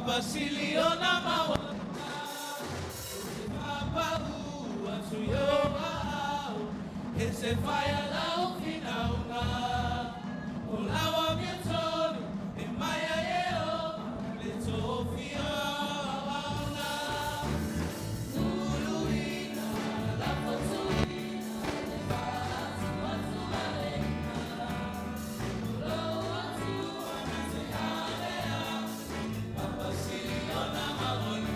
Papasiliona mawa Papa atu yo au He se whaia lau finaunga O lawa mia tonu E maia e o Le tōfia wauna Uluina la fotuina Le whaatu atu aleina Ulo atu ana te alea Papasiliona mawana.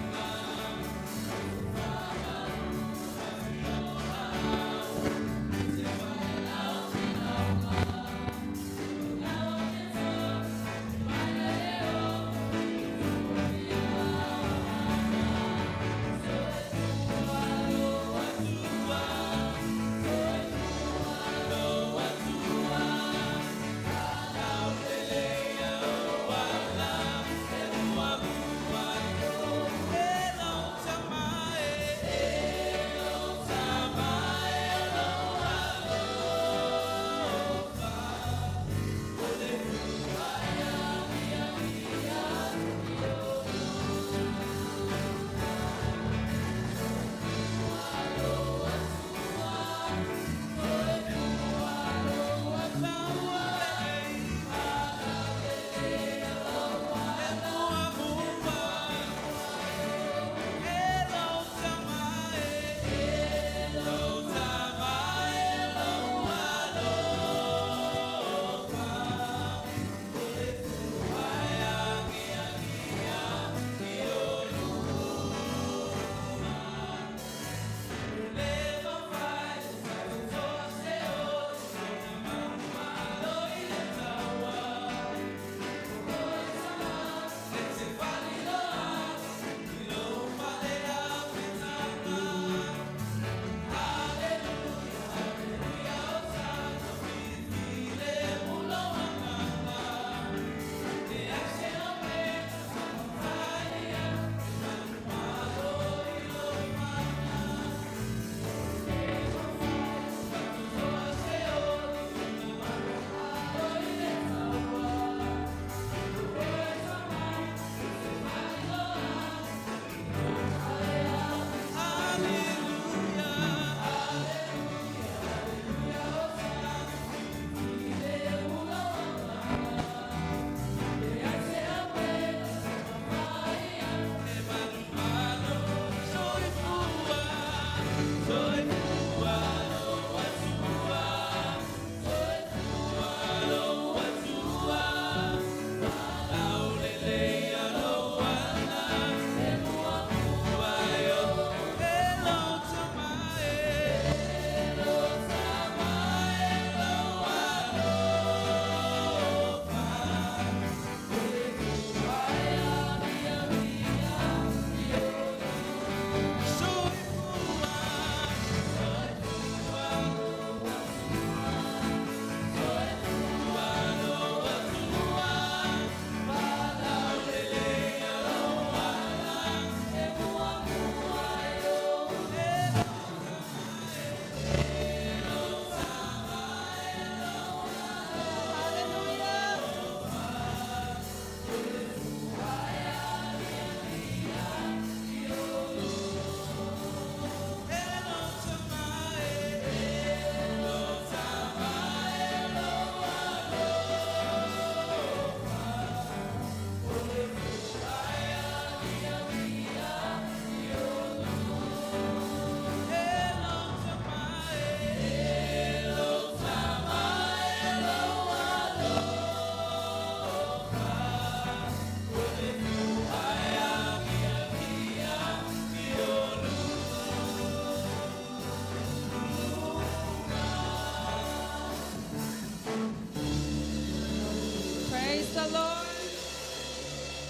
Praise the Lord.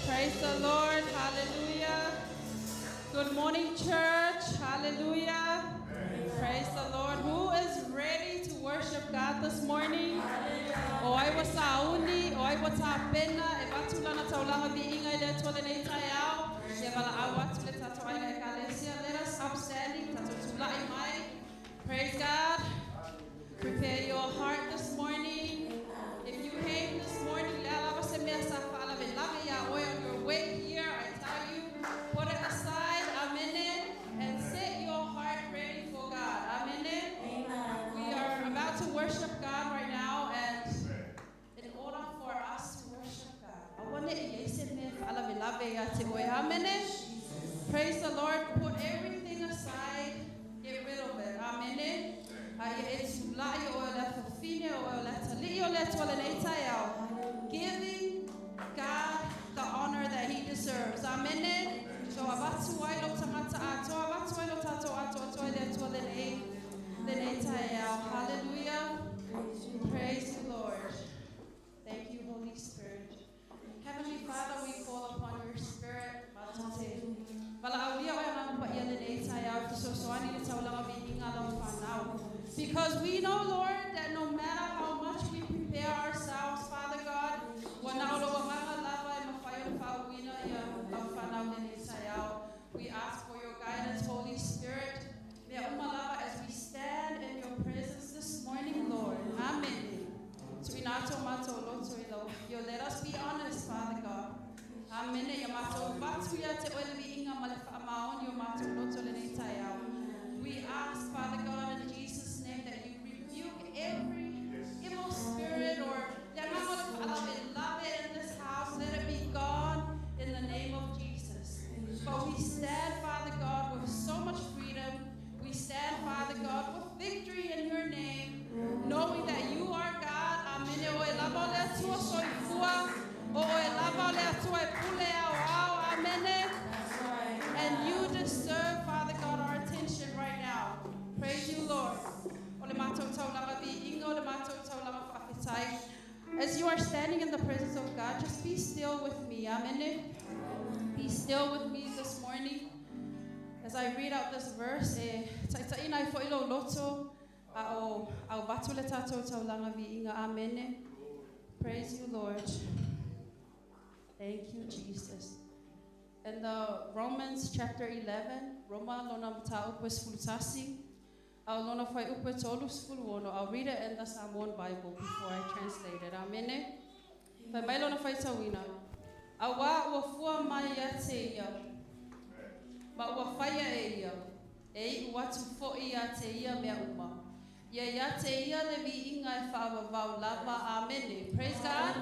Praise the Lord. Hallelujah. Good morning, church. Hallelujah. Praise the Lord. Who is ready to worship God this morning? O ai wa sauni, o ai wa tapena, e vatulana taulanga viinga i le atua lenei taeao. Ia valaau atu le tatou aiga ekalesia. Let us upstanding, tatou tula'i mai. Praise God. Prepare your heart this morning. If you came this morning, le alava se mea sa whaalavelave ia oe on your way here. I o le Atua lenei taeao. Giving God the honor that he deserves. Amene. So avatu ai lo tagata atoa, avatu ai lo tatou atoatoa i le Atua lenei taeao. Hallelujah. Praise the Lord. Thank you, Holy Spirit. Heavenly Father, we call upon your Spirit. Matou te valaaulia oe Agaga Paia lenei taeao e fesoasoani i le taulaga viiga a lau fanau. Because we know, Lord, that no matter how much we prepare ourselves, Father God, ua na o lou Agaga lava e mafai ona faauuina ia lau fanau lenei taeao. We ask for your guidance, Holy Spirit. Mea uma lava as we stand in your presence this morning, Lord. Amen. Tuuina atu o matou loto i lau afio. Let us be honest, Father God. Amene. Ia matou avatu ia te oe le viiga ma le faamaoni o matou loto lenei taeao. We ask, Father God, in Jesus' name, that you rebuke every evil spirit or le agaga o le faalavelave in this house. Let it be gone in the name of Jesus. But we stand, Father God, with so much freedom. We stand, Father God, with victory in your name, knowing that you are God. Amene. O oe lava o le Atua soifua. O oe lava o le Atua e pule aoao. Amene. And you deserve, Father God, our attention right now. Praise you, Lord. O le matou taulaga viiga, o le matou taulaga faafetai. As you are standing in the presence of God, just be still with me. Amen. Be still with me this morning. As I read out this verse, e taitaiina ai foi lou loto, a o avatu le tatou taulaga viiga. Amene. Praise you, Lord. Thank you, Jesus. In the Romans chapter 11, Roma lona mataupu e 11, a o lona fuaiupu e 36. I'll read it in the Samoan Bible before I translate it. Amene. Fai mai lona faitauina. Auā ua fua mai ia te ia, ma ua faia e ia, e iu atu foi ia te ia mea uma. Ia ia te ia le viiga e faavavau lava. Amene. Praise God.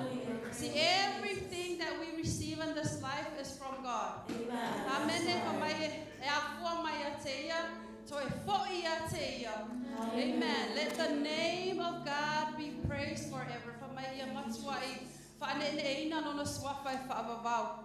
See, everything that we receive in this life is from God. Amene. Fai mai e afua mai ia te ia, toe foi ia te ia. Amen. Let the name of God be praised forever. Fai mai ia matuai faaneeneeina lona suafa e faavavau.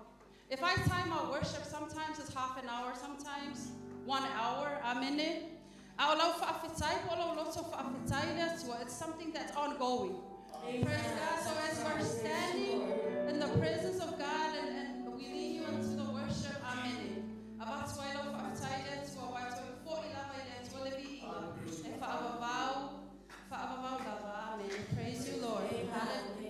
If I time our worship, sometimes it's half an hour, sometimes 1 hour. Amene. A o lau faafetai, po o lou loto faafetai le Atua, it's something that's ongoing. Amen. Praise God. So as we're standing in the presence of God and we lead you into the worship, amene. Avatu ai lau faafetai le Atua, ua e toe foi lava i le Atua le viiga e faavavau, faavavau lava. Amen. Praise you, Lord. Hallelujah.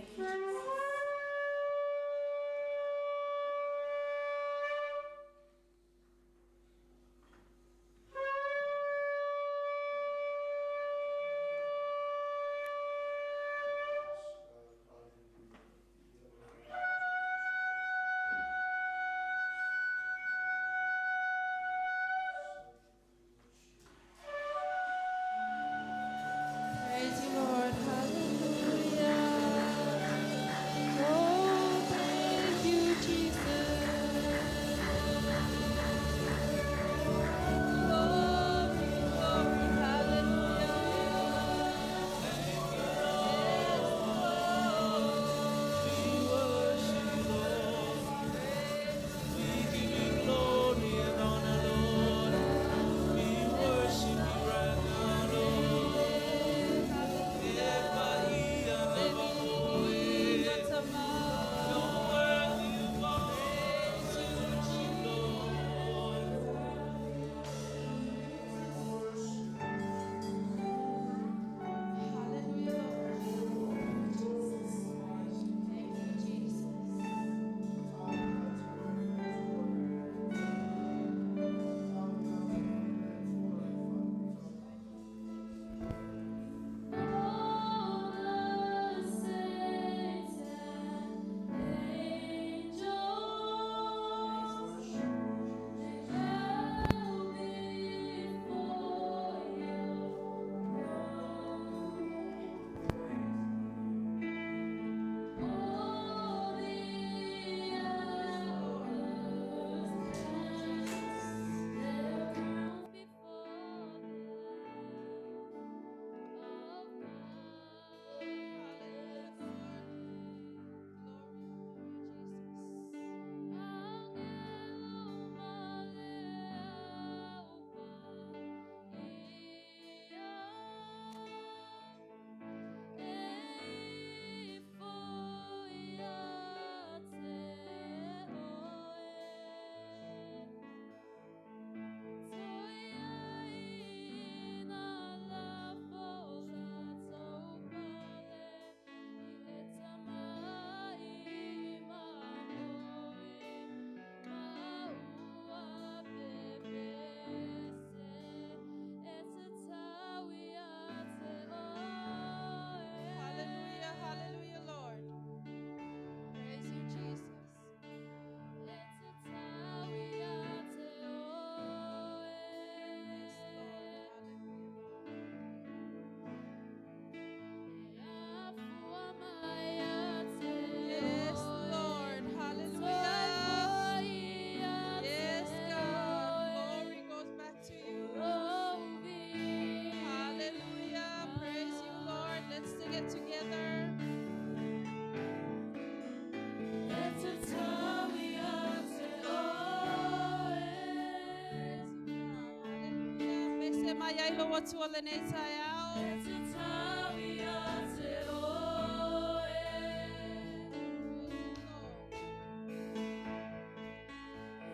Mai ai lo atua lenei taeao. E te tau ia te oe.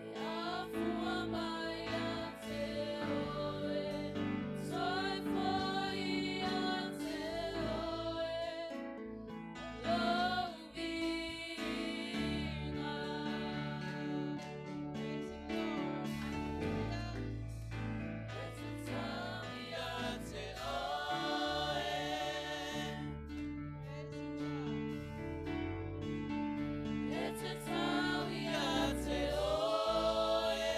E afua mai ia te oe, toe foi ia te oe, lou viiga. Praise you, Lord. Hallelujah. E te tau ia te oe. Praise you, God. E te tau ia te oe.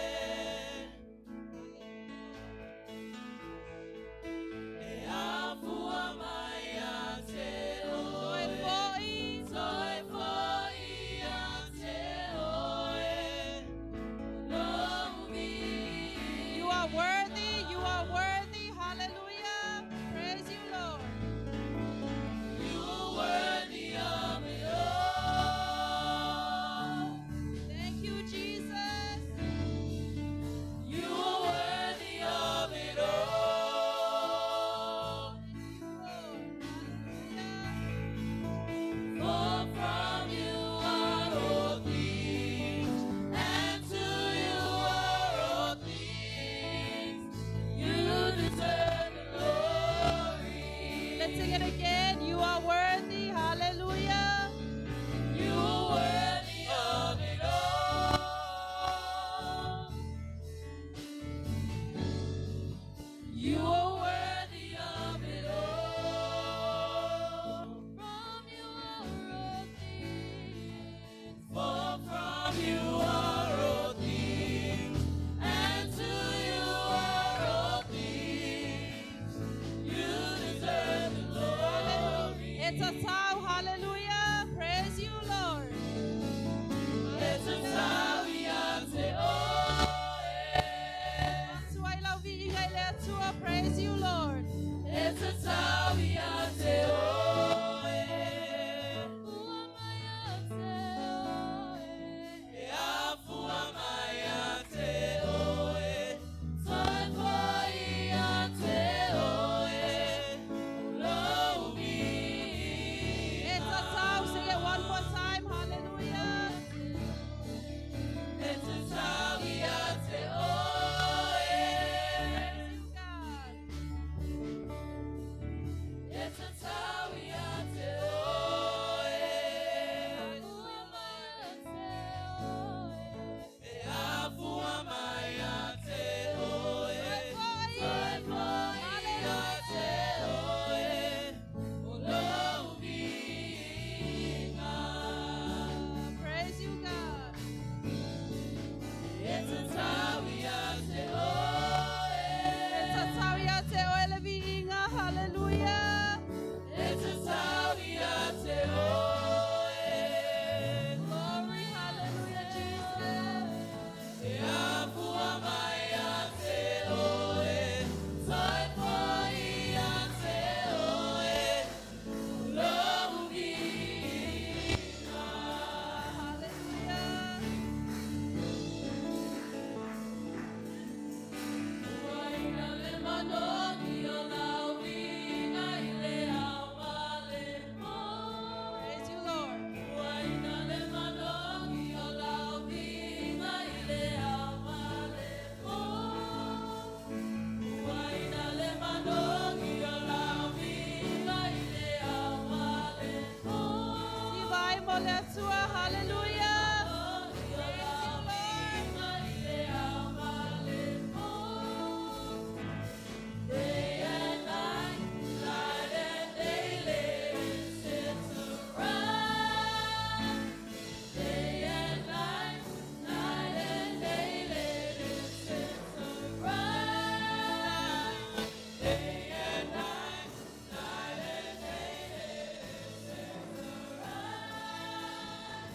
E afua mai ia te Toe oe. foi. Toe foi ia te oe. Lou viiga. You are worthy. You are worthy. Hallelujah. Praise you, Lord. You are worthy of it all. Thank you, Jesus. You are worthy of it all. Thank you, Lord. Hallelujah. For from you are all things, and to you are all things. You deserve the glory. Let's sing it again. You are worthy. Hallelujah. You are worthy of it all. You are worthy of it all. From you are all things. For from you are all things, and to you are all things. You deserve the glory. It's a tau. Hallelujah. Praise you, Lord. It's a tau ia te oe. Atua i lau viiga i le Atua. Praise you, Lord. It's a tau ia te oe. Ua mai ia te oe. E afua mai ia te oe. Toe foi ia te oe. Lou viiga. It's a tau. Sing it one more time. Hallelujah. It's a tau ia te oe. Praise you, God. It's a tau ia te oe. Ua mai ia te oe. E afua mai ia te oe. Toe Toe foi. foi ia te oe. O lou viiga. Praise you, God. E te tau ia te oe. It's a tau ia te oe le viiga. Hallelujah. E te tau ia te oe. Glory. Hallelujah, Jesus. E afua mai ia te oe, toe foi ia te oe, lou viiga. Hallelujah. Ua ina le manogi o lau viiga i le ao male mo. Praise you, Lord. Ua ina le manogi o lau viiga i le ao male mo. Ua ina le manogi o lau viiga i le ao male mo. Sivai mo le Atua. Hallelujah. Day and night, night and day, listen to run. Day and night, night and day, listen to run. Day and night, night and day, listen to run.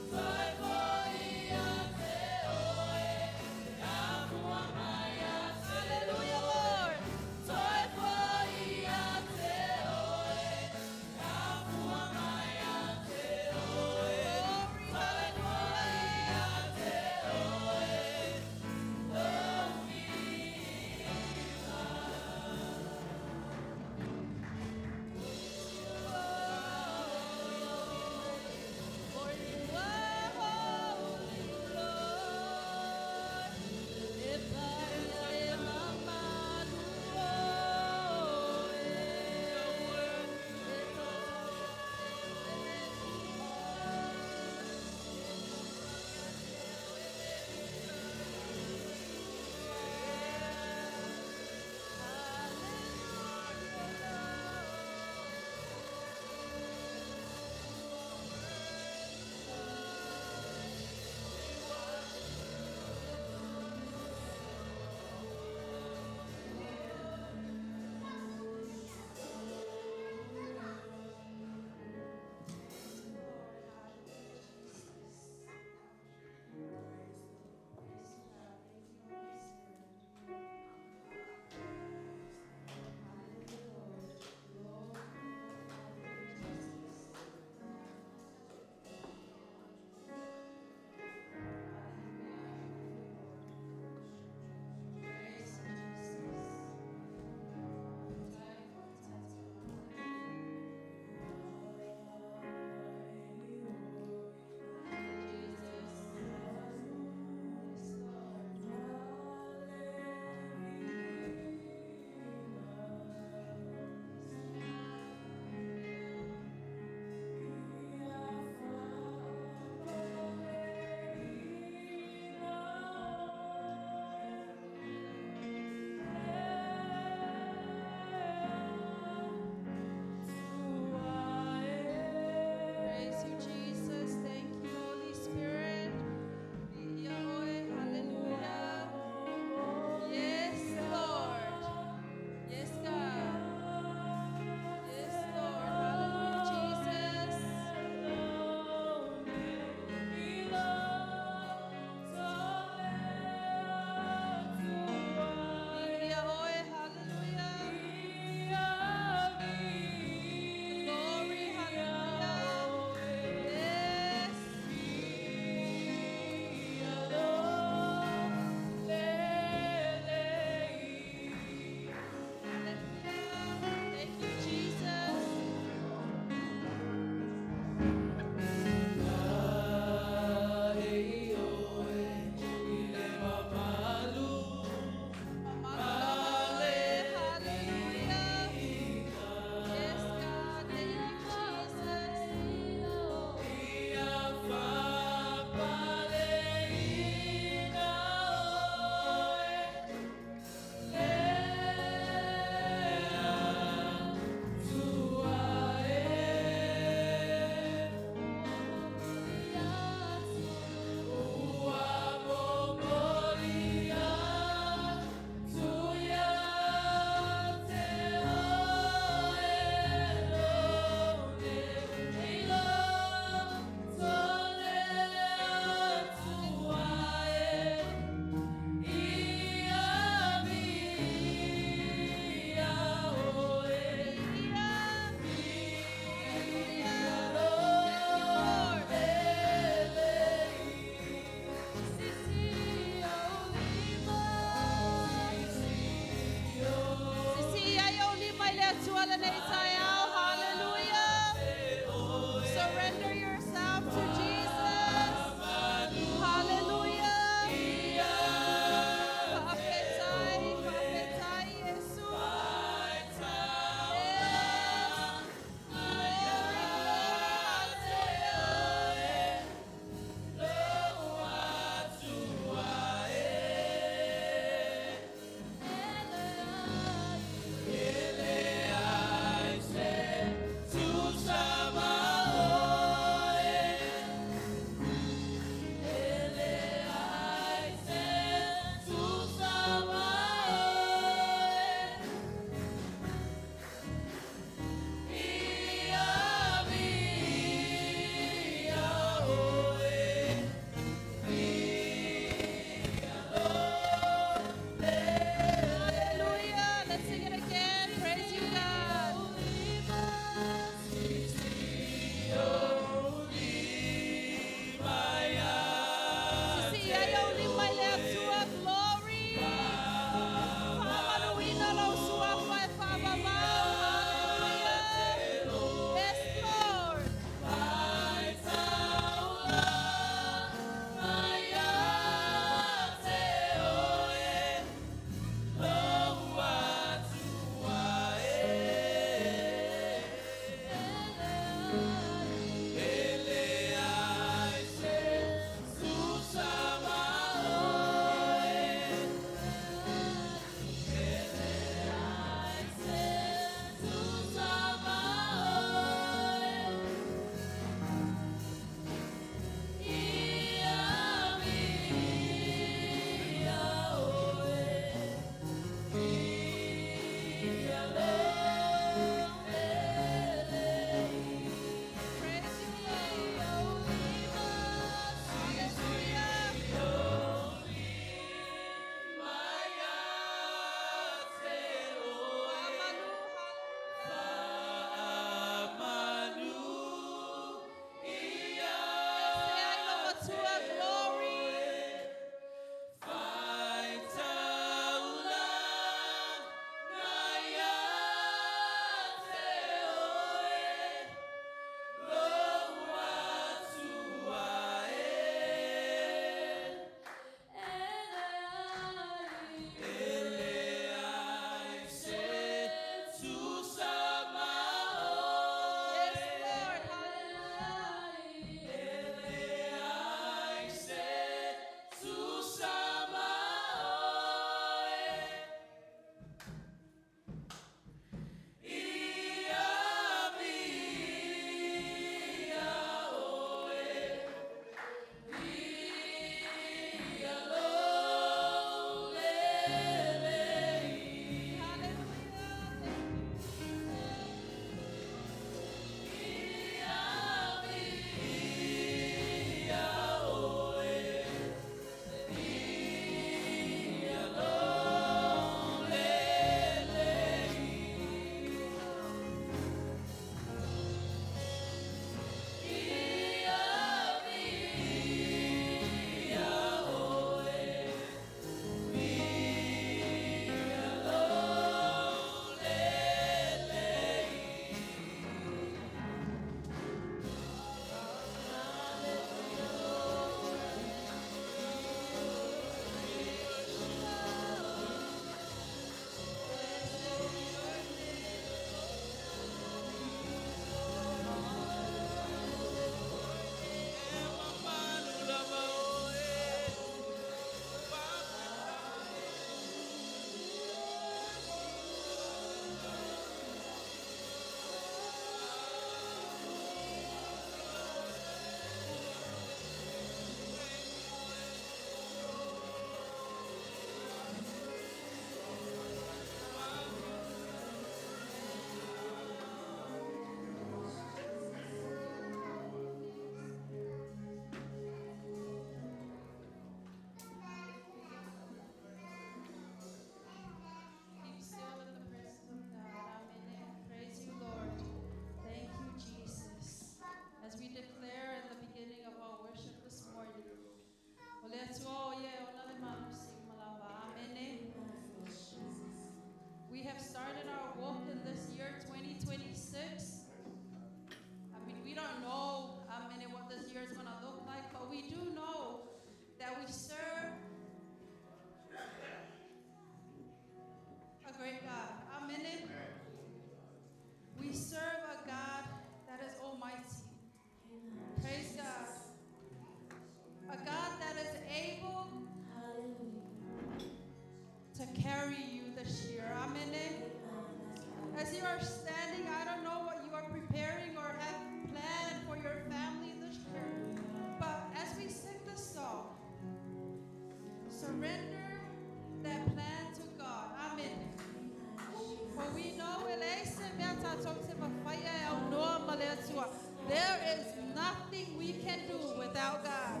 tatou te mafaia e aunoa ma le Atua. There is nothing we can do without God.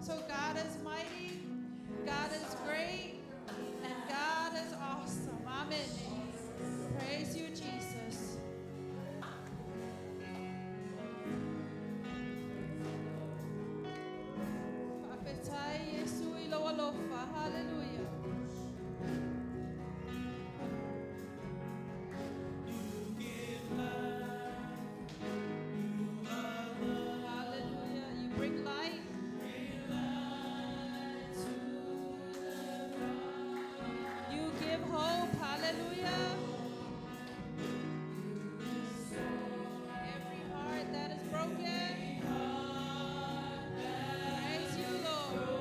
So God is mighty, God is great, and God is awesome. Amen. Praise you, Jesus. Faafetai Iesu i lou alofa. Hallelujah. Hallelujah. You bring light. You give hope. Hallelujah. Every heart that is broken. Praise you, Lord.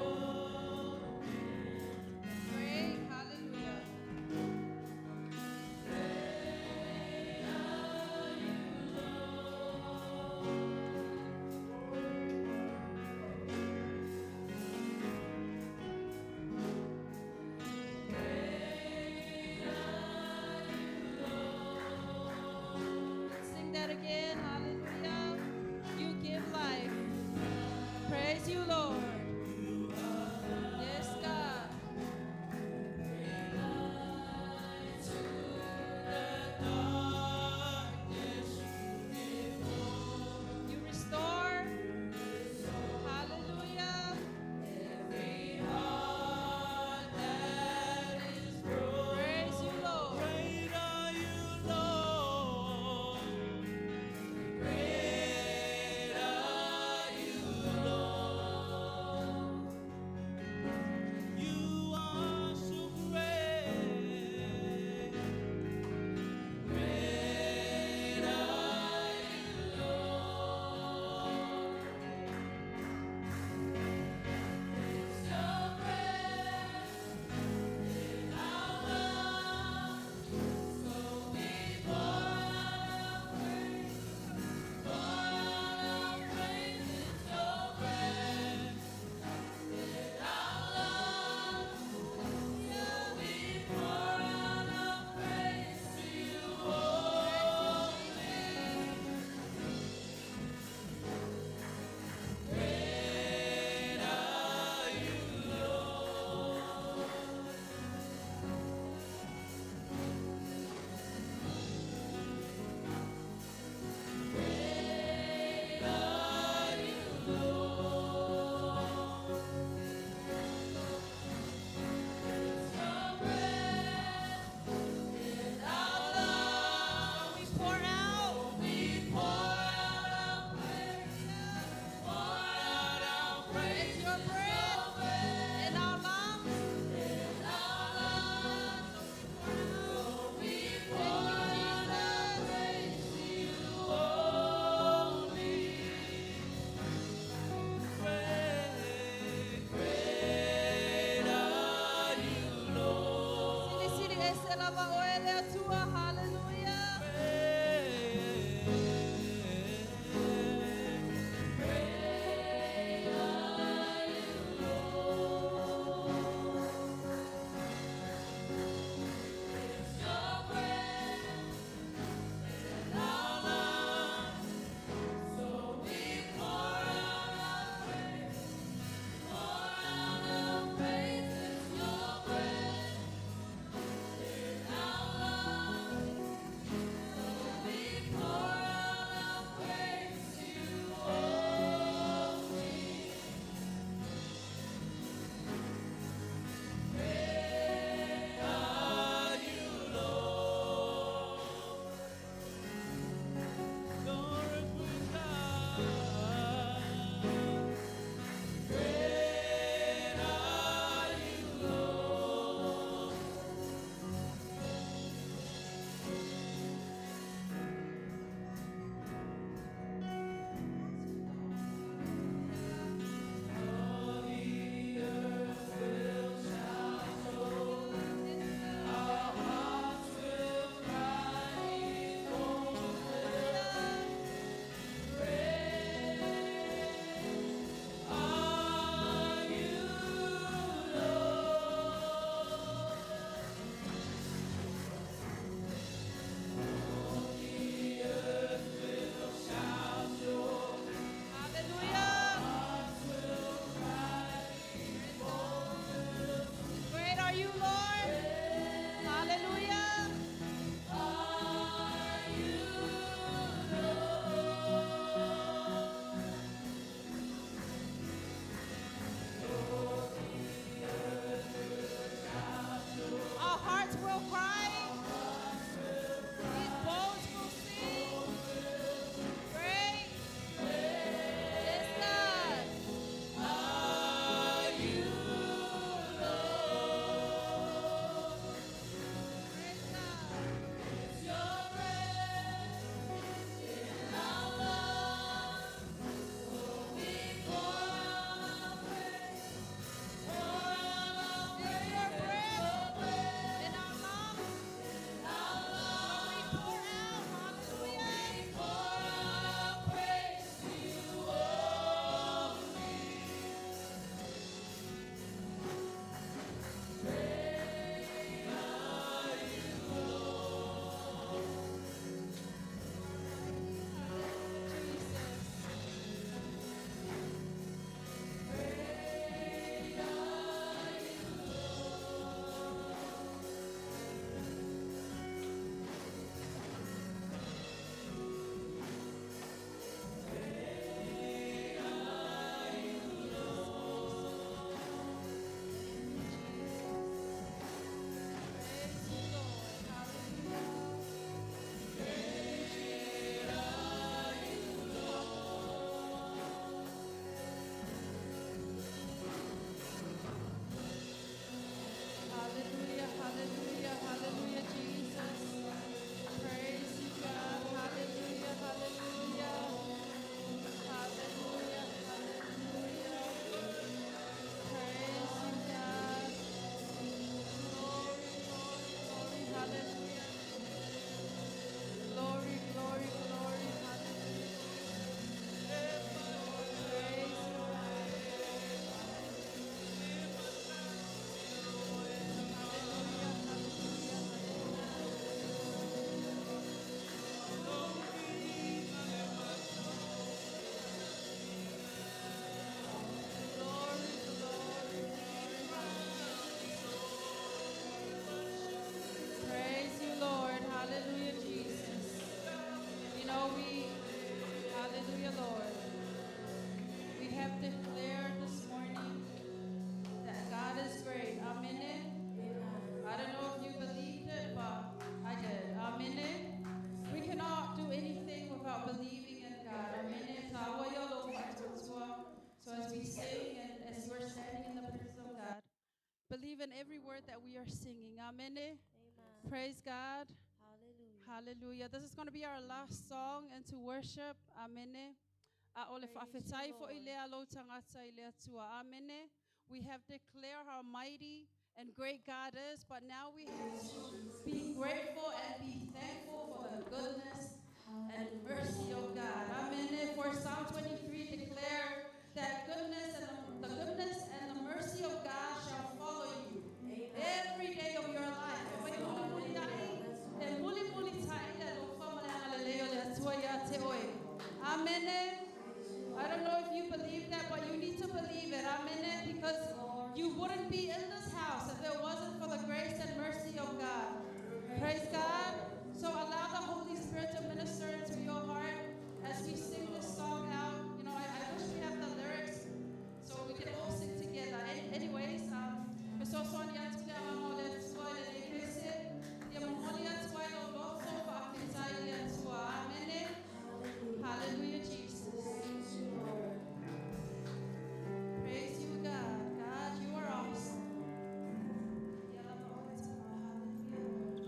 Hallelujah, Lord. We have declared this morning that God is great. Amen. I don't know if you believed it, but I did. Amen. We cannot do anything without believing in God. Amen. So as we sing and as you are standing in the presence of God, believe in every word that we are singing. Amen. Amen. Praise God. Hallelujah. Hallelujah. This is going to be our last song into worship. Amen. Praise you, Lord. Amen. We have declared how mighty and great God is, but now we have to be grateful and be thankful for the goodness and mercy of God. Amen. For Psalm 23 declared that goodness and the goodness and the mercy of God shall follow you every day of your life. Amen. I don't know if you believe that, but you need to believe it. Amen. Because you wouldn't be in this house if it wasn't for the grace and mercy of God. Praise God. So allow the Holy Spirit to minister into your heart as we sing this song out. You know, I wish we have the lyrics so we can all sing together. Anyways, Amen. Hallelujah, Jesus. Praise you, God. God, you are awesome.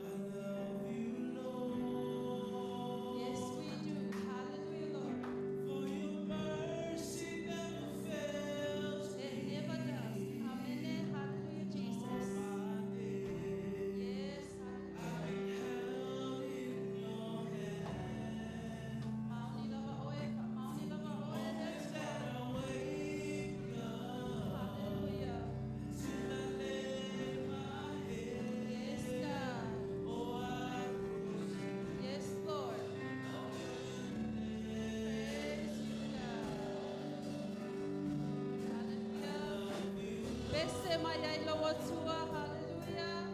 I love you, Lord. Yes, we do. Hallelujah, Lord. For your mercy never fails It never does. Amen. Hallelujah, Jesus. my days. Yes, hallelujah. I've been held in your hand. Mauni lava oe, mauni lava oe, that's That I wake up Hallelujah. till I lay my head. Yes, God. Oh, I will Yes, Lord. Praise you, God. Hallelujah. Bese maya ilo watua. Hallelujah.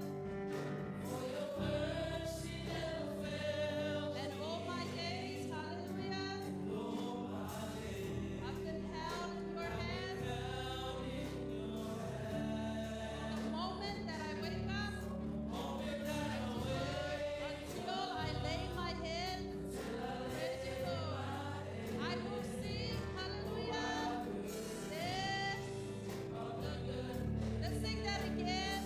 For your mercy never fails. And all my days, hallelujah, All my days I've been held in your hands. held in your hand. The moment that I wake up Moment that I wake until I lay my head, praise you, Lord. I will sing, hallelujah. Yes. Let's sing that again.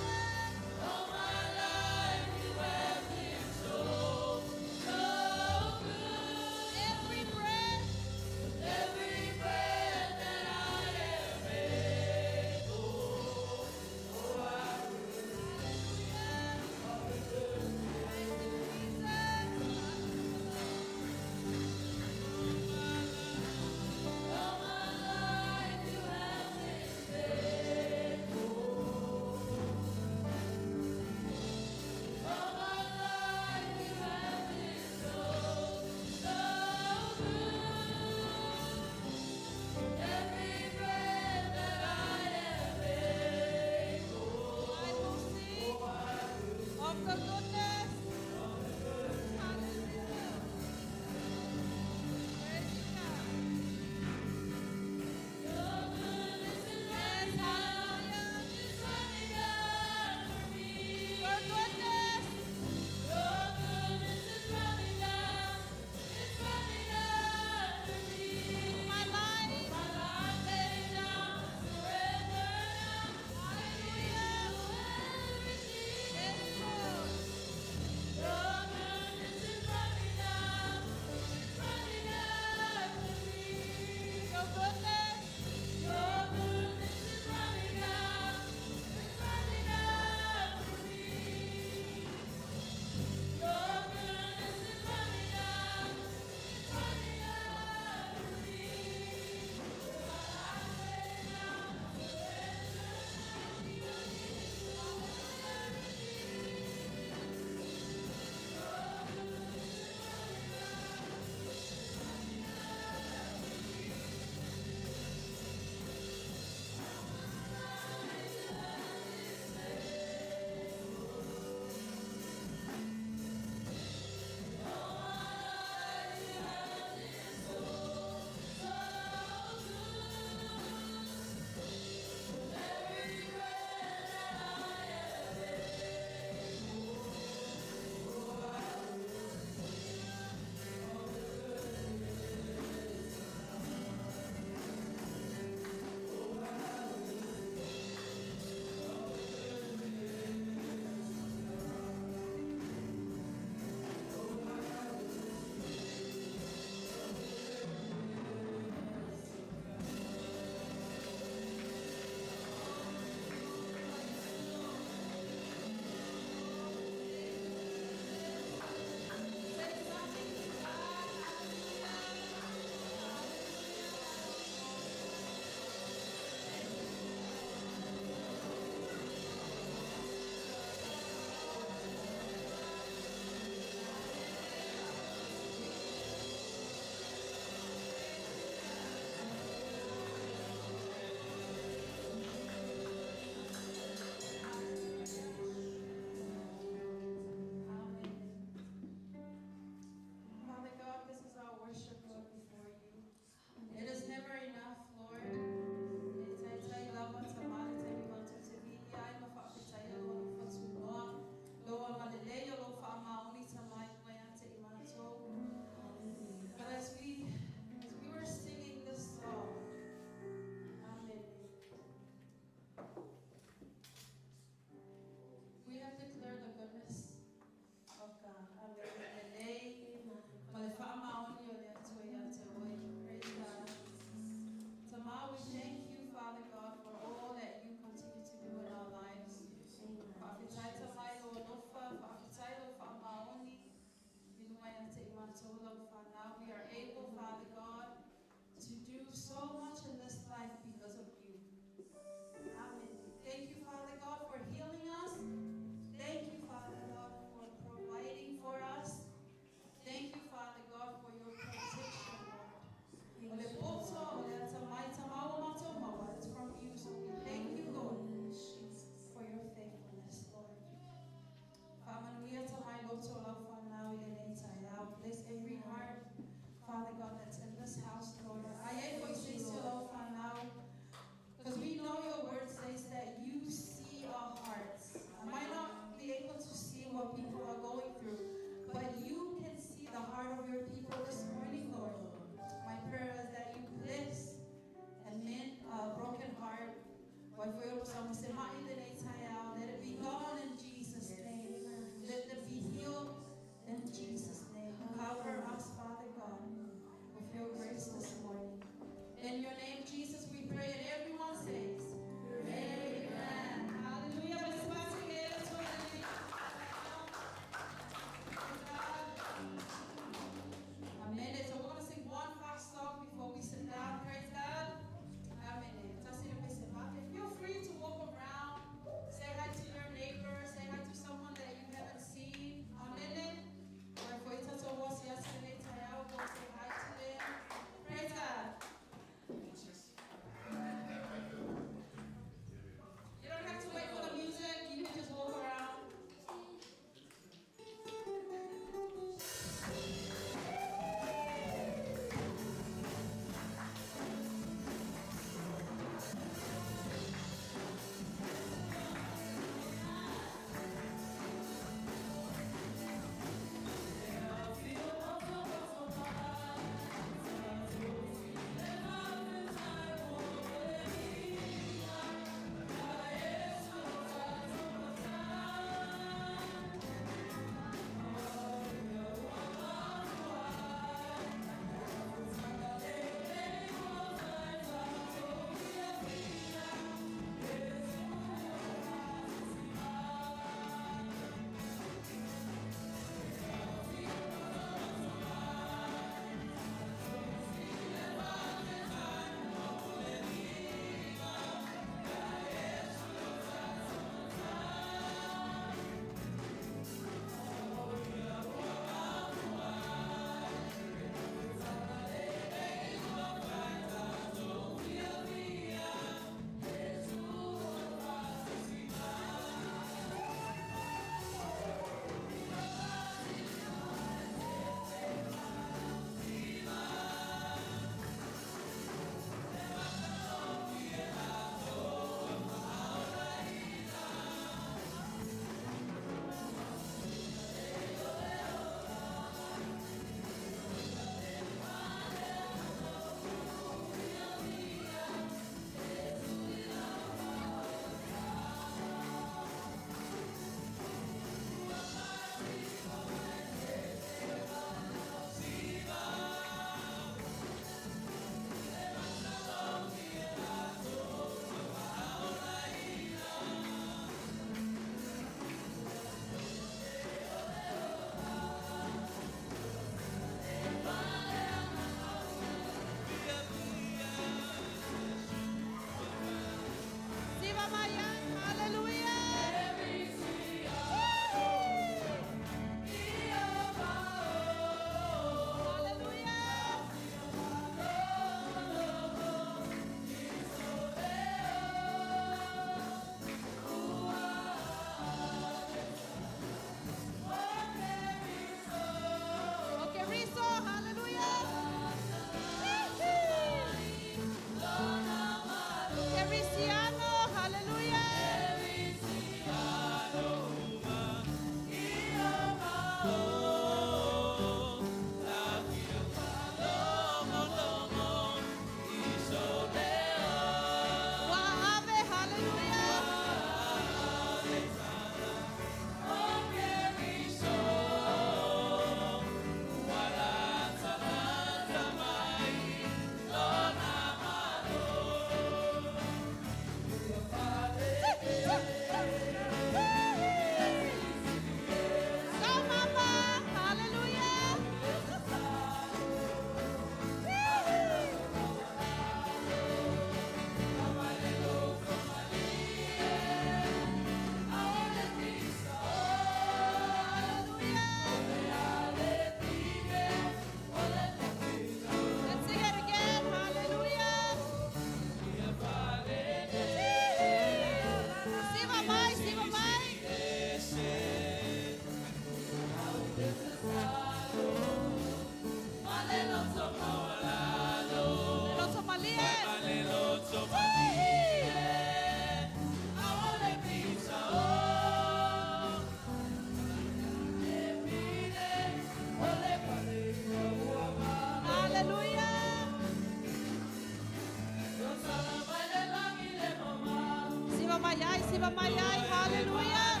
siva mai ai. Hallelujah.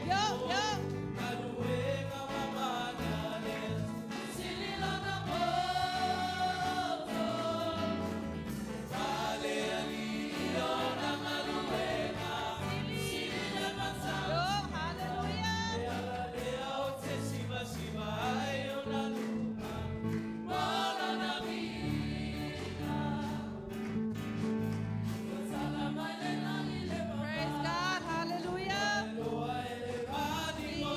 Yo, yo. Yo, hallelujah. Praise God. Hallelujah.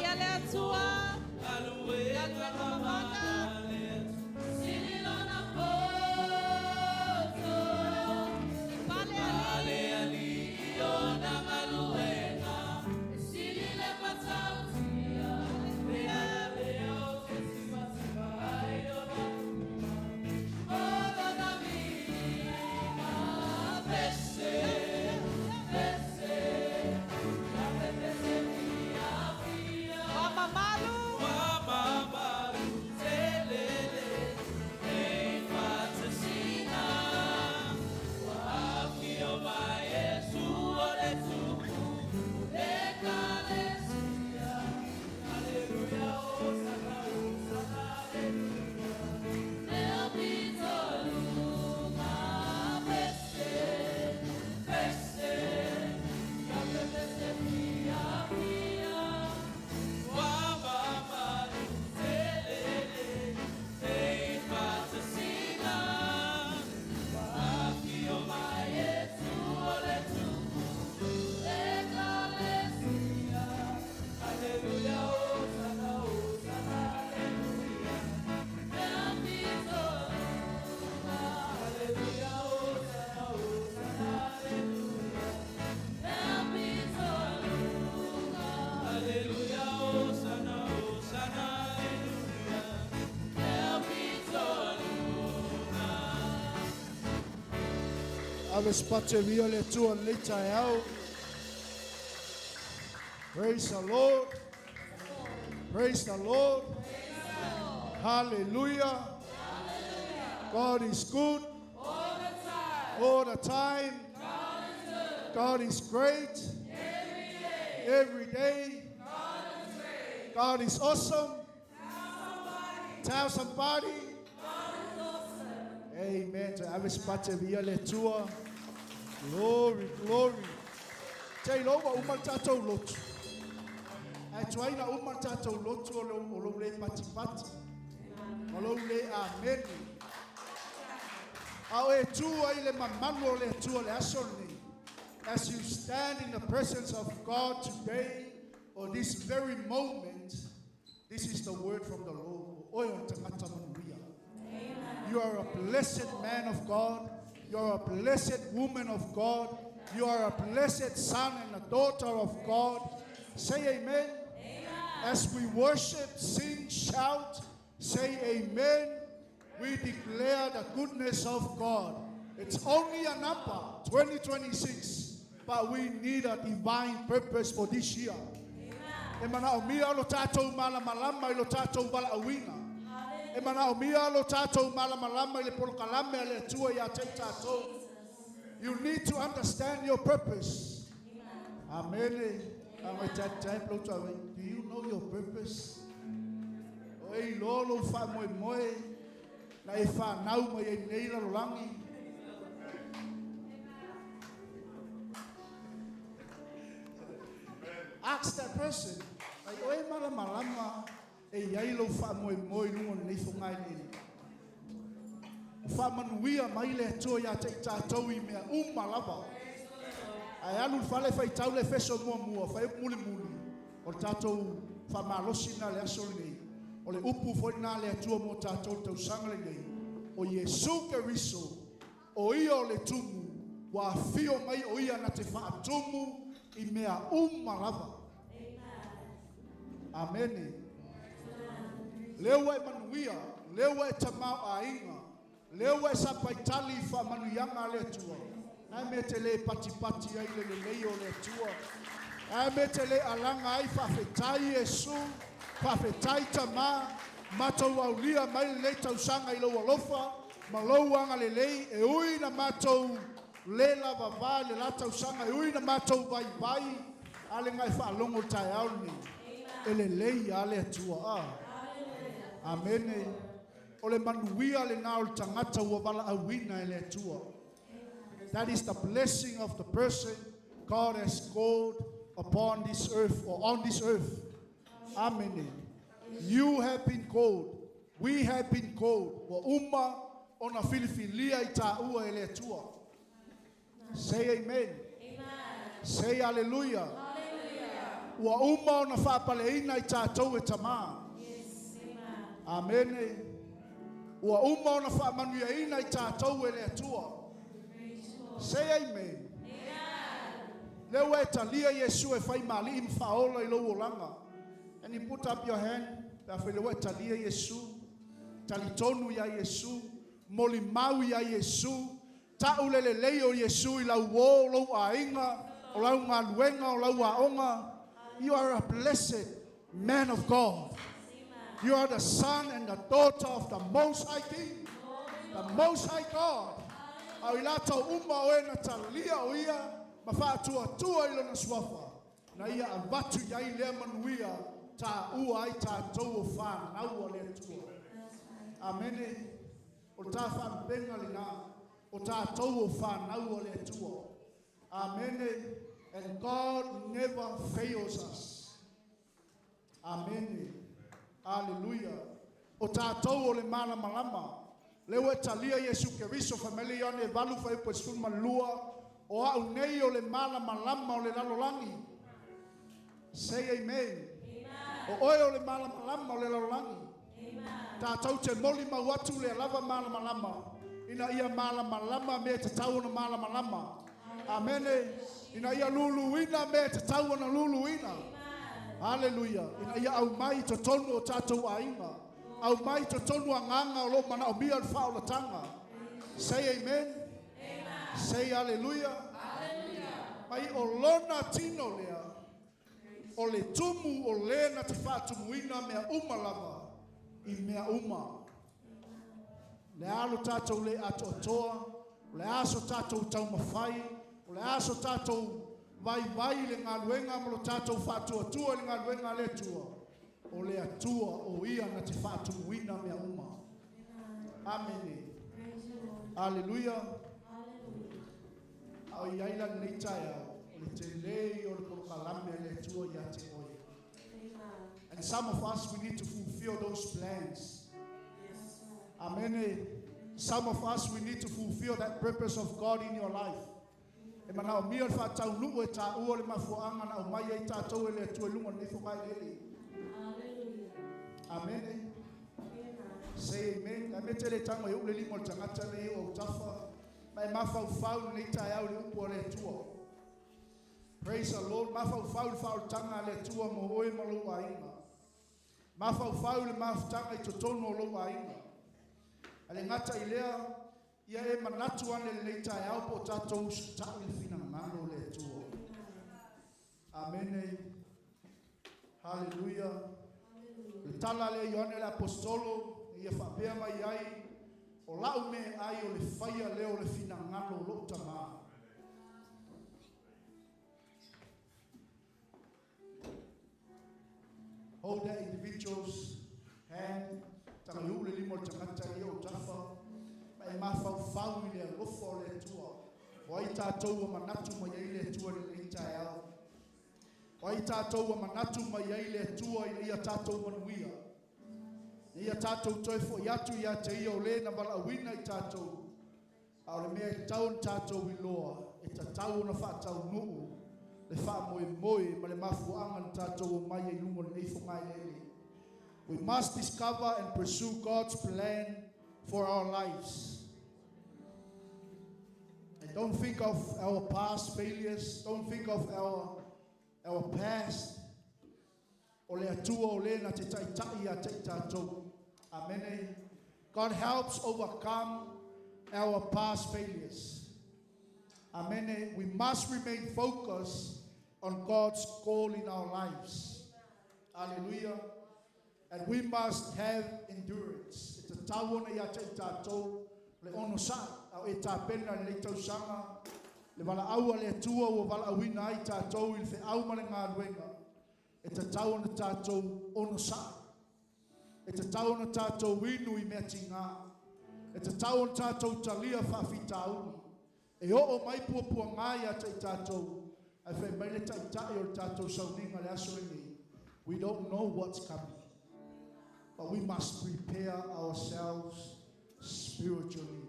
Ia le Atua. Galuega mamana. Pale ali. Mama Malu. Ave spate via le tua leita e au. Praise the Lord. Praise the Lord. Hallelujah. God is good. All the time. God is great. Every day. God is awesome. Tell somebody. Amen. To ave spate via le tua. Glory, glory. Te loa uma tātou lotu. Ai tuaina uma tātou lotu o lo le pati pati. O lo le ameni. Au e tua i le mamanu o le tua le aso nei. As you stand in the presence of God today, or this very moment, this is the word from the Lord. Oe o tangata manuia. You are a blessed man of God. You are a blessed woman of God. You are a blessed son and a daughter of God. Say amen. As we worship, sing, shout, say amen. We declare the goodness of God. It's only a number, 2026, but we need a divine purpose for this year. E mana o mia lo tātou malamalama i lo tātou wala awina. E mana o mia lo tātou malamalama i le polokalame a le Atua ia te tātou. You need to understand your purpose. Amen. Do you know your purpose? O e lolo wha moe moe, na e wha nau mai e nei lalo langi. Ask that person. Ai oe malamalama e iai lo wha moe moe lungo nei whangai nei. O wha manuia mai le Atua ia te tātou i mea uma lava. Ai alu whale whai tau le feso mua mua, whai muli muli. O tātou wha malosi nā le aso nei. O le upu fo nā le Atua mō tātou tau sanga le nei. O Yesu Keriso, o ia o le tumu, wa whio mai o ia na te whaatumu i mea uma lava. Amen. Lewa e manuia, lewa e tamau ainga, lewa e sapaitali wha manuianga le Atua. Ai me te le patipati ai le lelei o le Atua. Ai me te le alanga ai whawhetai Yesu, whawhetai tama, matou aulia mai le lei tausanga i lau alofa, ma lau anga lelei, e ui na matou Le lava va le la tausaga e ui na matou vaivai a le gai faalogo le taeao lenei. E lelei a le Atua a. Amene. O le manuia lenā o le tagata ua valaauina e le Atua. That is the blessing of the person God has called upon this earth or on this earth. Amene. You have been called. We have been called. Ua uma ona filifilia i taua e le Atua. Say amen. Say hallelujah. Ua uma ona faapaleina i tatou e tamā. Amene. Ua uma ona faamanuiaina i tatou e le Atua. Say amen. Le ua e talia Iesu e fai ma alii ma faaola i lou olaga. And you put up your hand. Pe afai le ua e talia Iesu. Talitonu ia Iesu. Molimau ia Iesu. Ta'u le lelei o Iesu i lau uō, lou aiga, o lau galuega, o lau aoga. You are a blessed man of God. You are the son and the daughter of the Most High King, the Most High God. A o i latou uma o e na talia o ia ma faatuatua i lona suafa, na ia avatu i ai lea manuia taua ai tatou o fanau a le Atua. Amene. O le ta faalupega lenā, o tatou o fanau a le Atua. Amene. And God never fails us. Amene. Aleluia. O tatou o le malamalama. Le ua e talia Iesu Keriso fai mai le Ioane 8 fuaiupu e 12, o a'u nei o le malamalama o le lalolagi. Say amen. O oe o le malamalama o le lalolagi. Tatou te molimau atu lea lava malamalama ina ia malamalama mea e tatau ona malamalama. Amene. Ina ia luluina mea e tatau ona luluina. Haleluia. Ina ia aumai i totonu o tatou aiga. Aumai i totonu agaga o lo o manaomia le faaolataga. Say amen. Say hallelujah. Mai o lona tino lea, o le tumu o le na te faatumuina mea uma lava i mea uma. Le a lo tatou le atoatoa, o le a so tatou taumafai, o le a so tatou vaivai i le galuega ma lo tatou faatuatua i le galuega a le Atua, o le Atua o ia na te faatumuina mea uma. Amene. Aleluia. A o i ai la lenei taeao, o le telē o le polokalame a le Atua ia te oe. And some of us, we need to fulfill those plans. Amene. Some of us, we need to fulfill that purpose of God in your life. E manaomia le faataunuu e taua le mafuaaga na aumai ai tatou e le Atua i luga o lenei fogaelele. Amene. Say amen. A me te le tago e uu le lima o le tagata nei o autafa. Ma e mafaufau lenei taeao i le upu a le Atua. Praise the Lord. Mafaufau le faaolataga a le Atua mo oe ma lou aiga. Mafaufau le mafutaga i totonu o lou aiga. A le gata i lea, ia e manatu ane lenei taeao po o tatou usitai i le finagalo o le Atua. Amene. Haleluia. Le tala lea a Ioane le Aposetolo, ia faapea mai ai, o la'u meaai o le faia lea o le finagalo o lo'u Tamā. Hold that individual's hand. Taga i uu le lima o le tagata ia o tafa. Ma e mafaufau i le alofa o le Atua. O ai tatou ua manatu mai ai le Atua i lenei taeao. O ai tatou ua manatu mai ai le Atua ina ia tatou manuia. Ina ia tatou toe fo'i atu ia te ia o le na valaauina i tatou. A o le mea e tatau ona tatou iloa, e tatau ona faataunuu le faamoemoe ma le mafuaaga na tatou omai ai i luga o lenei fogaeleele. We must discover and pursue God's plan for our lives. And don't think of our past failures. Don't think of our past. O le Atua o le na te taitai ia te i tatou. Amene. God helps overcome our past failures. Amene. We must remain focused on God's call in our lives. Hallelujah. And we must have endurance. E tatau ona ia te i tatou Le onosaʻi a o e tapena i lenei tausaga le valaau a le Atua ua valaauina ai tatou i le feau ma le galuega, e tatau ona tatou onosaʻi, e tatau ona tatou inu i mea tigā, e tatau ona tatou talia faafitauli e oo mai puapuagā ia te i tatou. Ae fai mai le Taitai o le tatou sauniga i le aso lenei, we don't know what's coming, but we must prepare ourselves spiritually.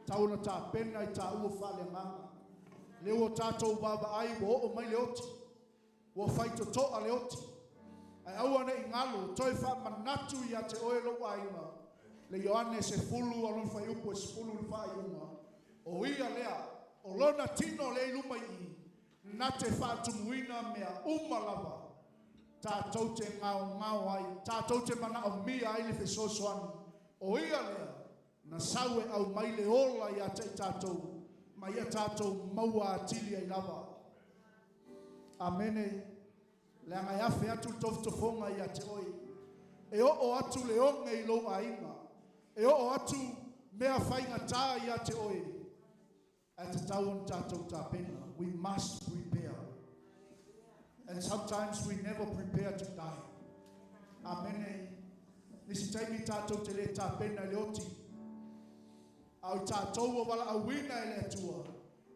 Tau ona tapena i taua faaleagaga. Lea ua tatou vaavaai ua oo mai le oti, ua faitotoa le oti. Ae aua ne i galo, toe faamanatu ia te oe lou aiga, le Ioane 10 a lona fuaiupu e 10 le faaiuga, o ia lea, o lona tino lea i luma i i, na te faatumuina mea uma lava tatou te gaogao ai, tatou te manaomia ai le fesoasoani. O ia lea, na sau e aumai le ola ia te i tatou, ma ia tatou maua atili ai lava. Amene. Leaga e afe atu le tofotofoga ia te oe. E oo atu le oge i lou aiga. E oo atu mea faigata ia te oe. Ae tatau ona tatou tapena. We must prepare. And sometimes we never prepare to die. Amene. Nisi taimi tatou te le tapena i le oti. A o i tatou ua valaauina e le Atua,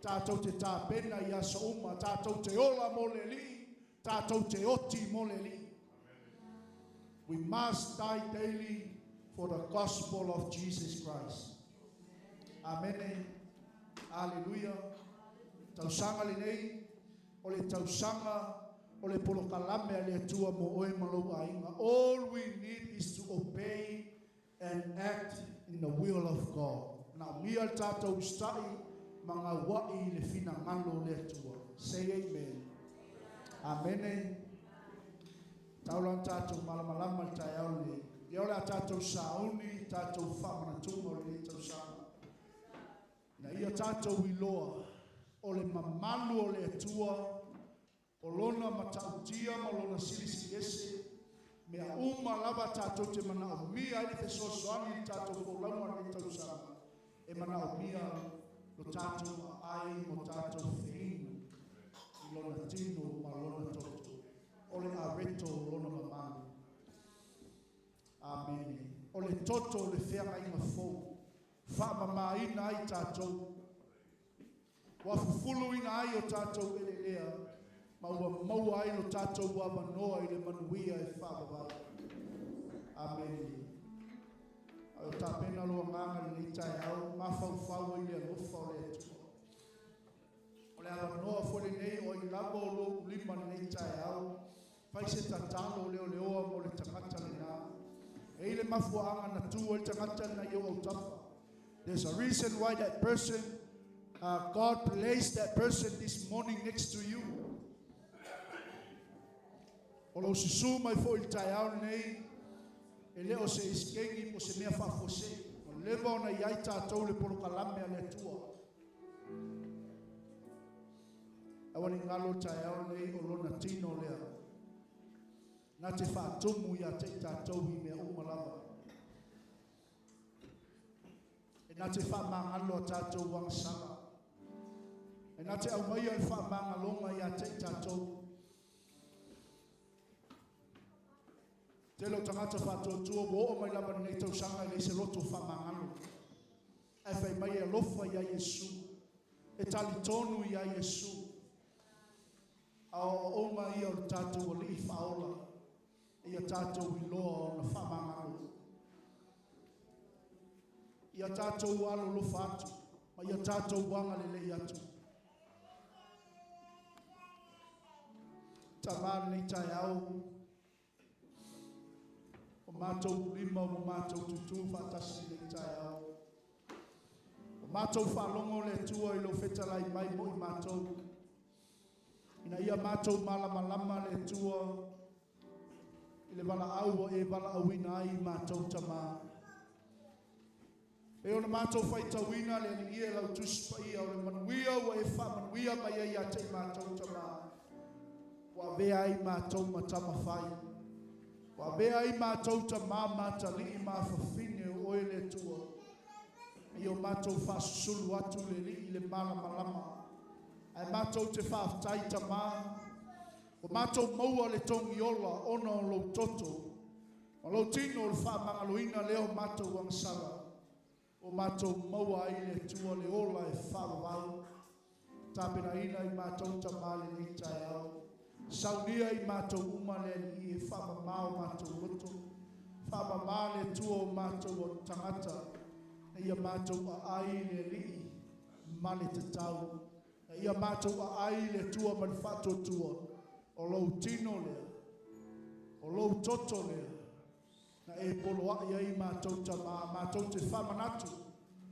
tatou te tapena i aso uma, tatou te ola mo le Alii, tatou te oti mo le Alii. We must die daily for the gospel of Jesus Christ. Amene. Aleluia. Tausaga lenei, o le tausaga o le polokalame a le Atua mo oe ma lou aiga. All we need is to obey and act in the will of God. Manaomia le tatou usitai ma gauai i le finagalo o le Atua. Say amen. Amene. Tau la ona tatou malamalama i le taeao lenei. Ia o le a tatou sauni i tatou faamanatuga o lenei tausaga. Ina ia tatou iloa o le mamalu o le Atua, o Lona matautia ma Lona silisiliese, mea uma lava tatou te manaomia ai le fesoasoani i le tatou folauga i lenei tausaga, e manaomia lo tatou aai ma tatou feinu i Lona tino ma Lona toto. O le areto o Lona mamalu. Amene. O le toto o le feagaiga fou, faamamaina ai tatou, ua fufuluina ai o tatou eleelea, ma ua maua ai lo tatou avanoa i le manuia e faavavau. Amene. A o tapena lou agaga i lenei taeao, mafaufau ai i le alofa o le Atua. O le avanoa foi lenei o ai lava o lou lima i lenei taeao, fai se tatalo leoleoa mo le tagata lena. E i ai le mafuaaga na tu ai le tagata lena i ou autafa. There's a reason why that person, God placed that person this morning next to you. O lou susu mai foi i le taeao lenei, e le o se isikegi po o se mea faafuasei. Ua leva ona i ai tatou i le polokalame a le Atua. Aua ne i galo le taeao lenei o lona tino lea na te faatumu ia te i tatou i mea uma lava. E na te faamagalo a tatou agasala. E na te aumaia le faamagaloga ia te i tatou. Tele o tagata faatuatua ua oo mai lava i lenei tausaga e leai se loto faamagalo. Ae fai mai e alofa ia Iesu, e talitonu ia Iesu. A o aoaoga ia o le tatou Alii Faaola, ia tatou iloa ona faamagalo. Ia tatou alolofa atu ma ia tatou agalelei atu. Tama lenei taeao, o matou lima ua matou tutū faatasi i lenei taeao. Ua matou faalogo le Atua i lou fetalai mai mo i matou, ina ia matou malamalama le Atua i le valaau ua e valaauina ai i matou tama. E pei ona matou faitauina le Alii e lau Tusi Paia o le manuia ua e faamanuia mai ai ia te i matou tama, ua avea ai matou ma tama fai, ua avea ai matou tama matalii ma afafine o oe le Atua. Ina ia o matou mātou whaasusulu atu le alii i le malamalama. Ae mātou te faafetai tamā, ua mātou maua le togiola ona o lou toto, ma lou tino o le faamagaloina lea o mātou agasala, ua mātou maua ai le Atua le ola e faavavau. Tapenaina i mātou tamā lenei taeao, saunia i mātou uma le Alii e faamamā o mātou loto, faamamā le Atua o mātou o tagata, ina ia mātou aai i le Alii ma le tatau, ina ia mātou aai i le Atua ma le faatuatua, o lou tino lea, o lou toto lea, na e poloai ai mātou tamā, mātou te faamanatu,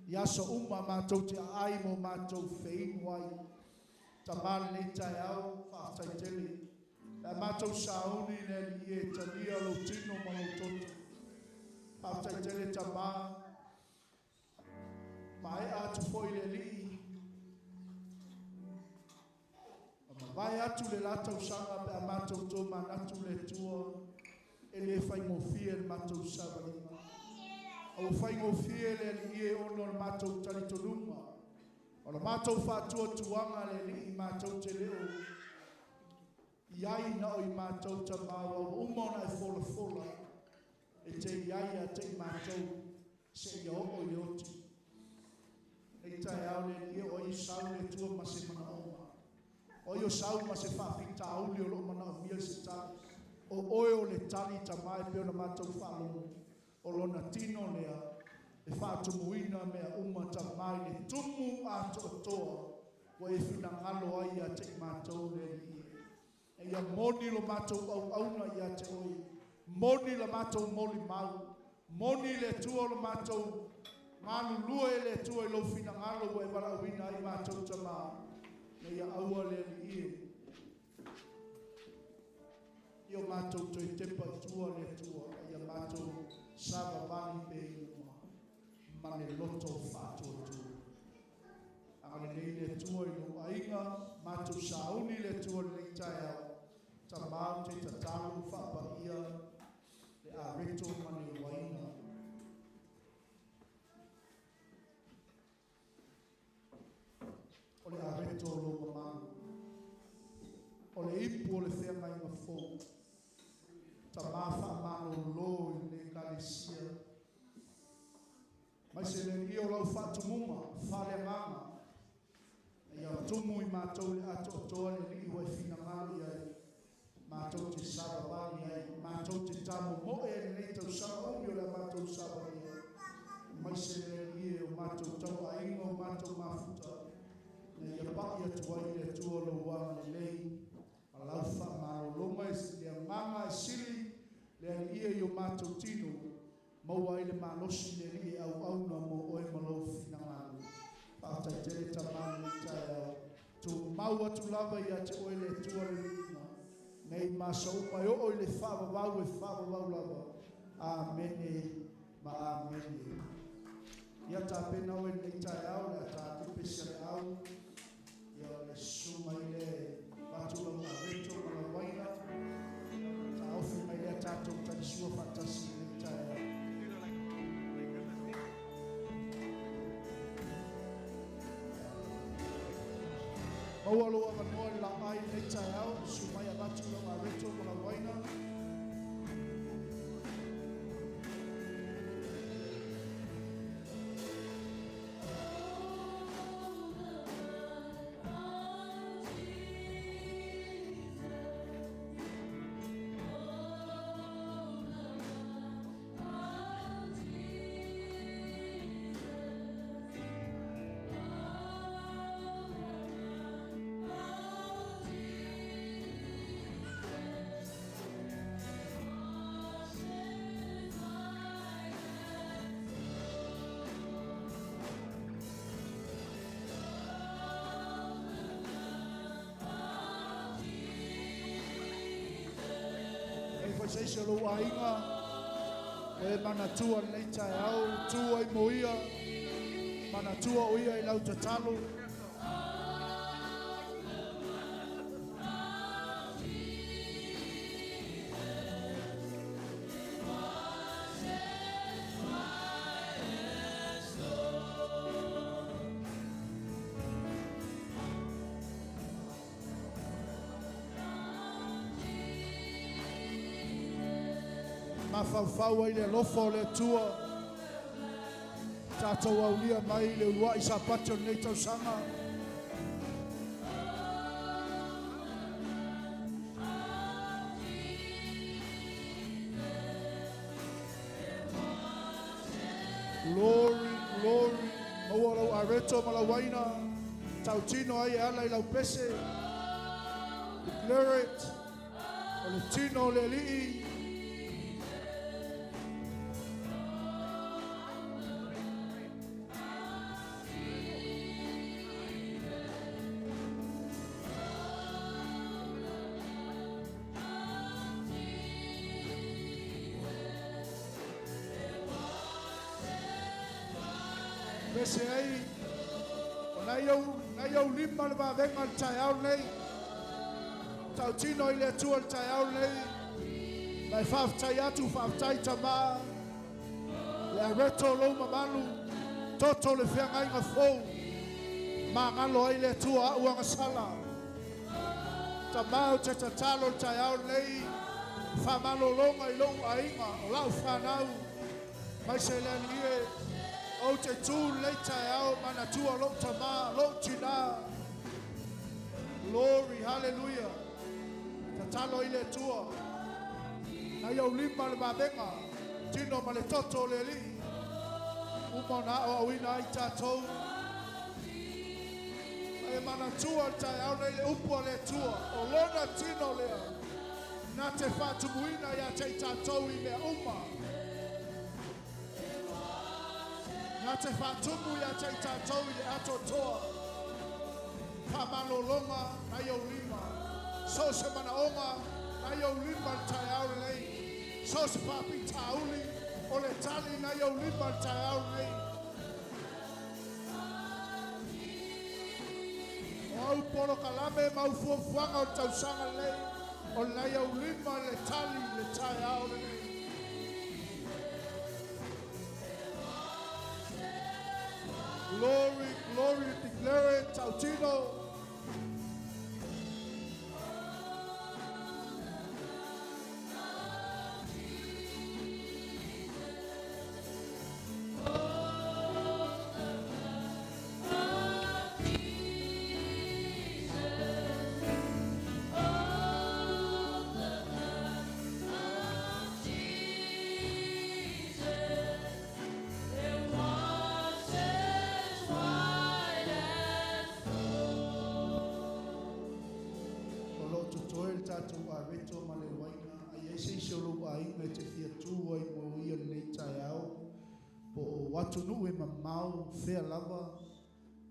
i aso uma mātou te aai mo mātou feinu ai. Tamā lenei taeao, faafetai tele. Le a mātou sauni le Alii e talia lou tino ma lou toto. Faafetai tele tamā, maea atu foi le Alii, ma mavae atu le la tausaga pe a mātou tomanatu le Atua, e le faigofie le matou savaliga. A ua faigofie le Alii e ona o le matou talitonuga, o le matou faatuatuaga le Alii matou te leo i ai na o i matou tamā, aua ua uma ona e folafola e te i ai ia te i matou seia oo i le oti. Nei taeao le Alii e o ai o sau le Atua ma se manaoga, o ai o sau ma se faafitauli o loo manaomia se tali. O oe o le tali tamā e pei ona matou faalogo, o lona tino lea e faatumuina mea uma tamā i le tumu atoatoa ua e finagalo ai ia te i matou le Alii e. Ina ia moni lo matou auauna ia te oe, moni la matou molimau, moni le Atua o lo matou galulue e le Atua i lou finagalo ua e valaauina ai matou tamā, ina ia aua le Alii e i o matou toe tepa i tua le Atua, a ia matou savavali pea i luma ma le loto faatuatua. Agalelei le Atua i lou aiga, matou sauni le Atua lenei taeao, tamā ou te tatalo faapaia le areto ma le uaina. O le areto o lou mamalu, o le ipu o le feagaiga fou, tamā faamalōlō i lenei Ekalesia, mai se le Alii o lau faatumuga faaleagaga, ina ia tumu i matou i le atoatoa le Alii ua e finagalo i ai, matou te savavali ai, matou te tamomoe ai lenei tausaga umi o le a matou savali ai, mai se le Alii e o matou tauaiga o matou mafuta, ina ia pai atu ai le Atua lou agalelei ma lau faamalologa e le agaga e sili le Alii e i o matou tino, maua ai le malosi le Alii e auauna mo oe ma lou finagalo. Faafetai tele tamā lenei taeao, tumau atu lava ia te oe le Atua le viiga, nei ma aso uma e oo i le faavavau e faavavau lava. Amene ma amene. Ia tapena oe lenei taeao le a tapupe si ale au, ia o le susu mai lea e avatu lau areto ma lau uaina, taofi mai lea tatou talisua faatasi i lenei taeao. Maua lou avanoa i le laai i lenei taeao, susu mai avatu lau areto ma lau uaina. E foi se isi o lou aiga, o e manatua lenei taeao, tu ai mo ia, manatua o ia i lau tatalo. Mafaufau ai le alofa o le Atua. Tatou aulia mai le uluai Sapati o lenei tausaga. Glory, glory. Maua lau areto ma lau aina. Tautino ai e ala i lau pese. Declare it. O le tino o le alii. Pese ai, o nai au, nai au lima le vavenga le taeao nei. Tautino i le Atua le taeao nei. Mai whaaftai atu, whaaftai tamā. Le areto lou mamalu. Toto le feagainga fou. Magalo ai le Atua au agasala. Tamā o te tatalo le taeao nei. Whamalolonga i lou aiga, o lau whanau. Mai se le ali e. O te tū lei taeao, manatua lou tamā, lou tina. Glory, hallelujah. Tatalo i le Atua. Nai au lima le vavenga. Tino ma le toto o le alii. Uma na o auina ai tātou. Ai manatua le taeao nei le upu a le Atua. O lona tino lea. Nā te whātumuina ia te i tātou i mea uma. Nā te whātumu ia te i tātou i le atotoa. Whamalolonga nai au lima. So se manaonga nai au lima le taeao nei. So se whapitauli o le tali nai au lima le taeao nei. O au polo kalame mau fuafuaga o le tausaga nei. O nai au lima le tali le taeao nei. Glory, glory, declare it, Tautino. Tātou areto ma le waina, ai ai se isi o lou aiga e te fia tū ai mo ia lenei taeao, po o atunuu e mamao fea lava,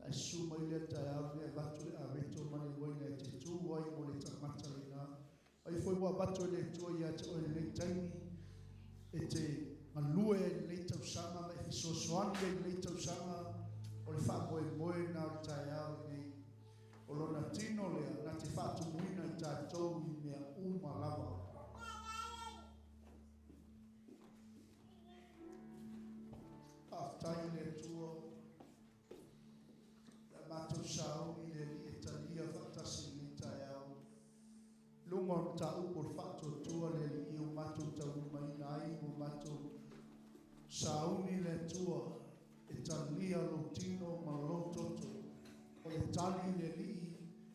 ae su mai lea taeao lea avatu le areto ma le waina e te tū ai mo le tagata lena. Ai foi ua avatu e le Atua ia te oe lenei taimi, e te galue ai lenei tausaga, ma e fesoasoani ai lenei tausaga, o le faamoemoe na o le taeao lenei. O lona tino lea, na te whaatumuina i tātou i mea uma lava. Whaaftai le Atua, le mātou saoni le li e talia whaatasi i le taeao. Lunga o tā upo le whaatuatua le li i o mātou taulimaina ai mo mātou saoni le Atua e talia lou tino ma lou toto. O le tali le lii,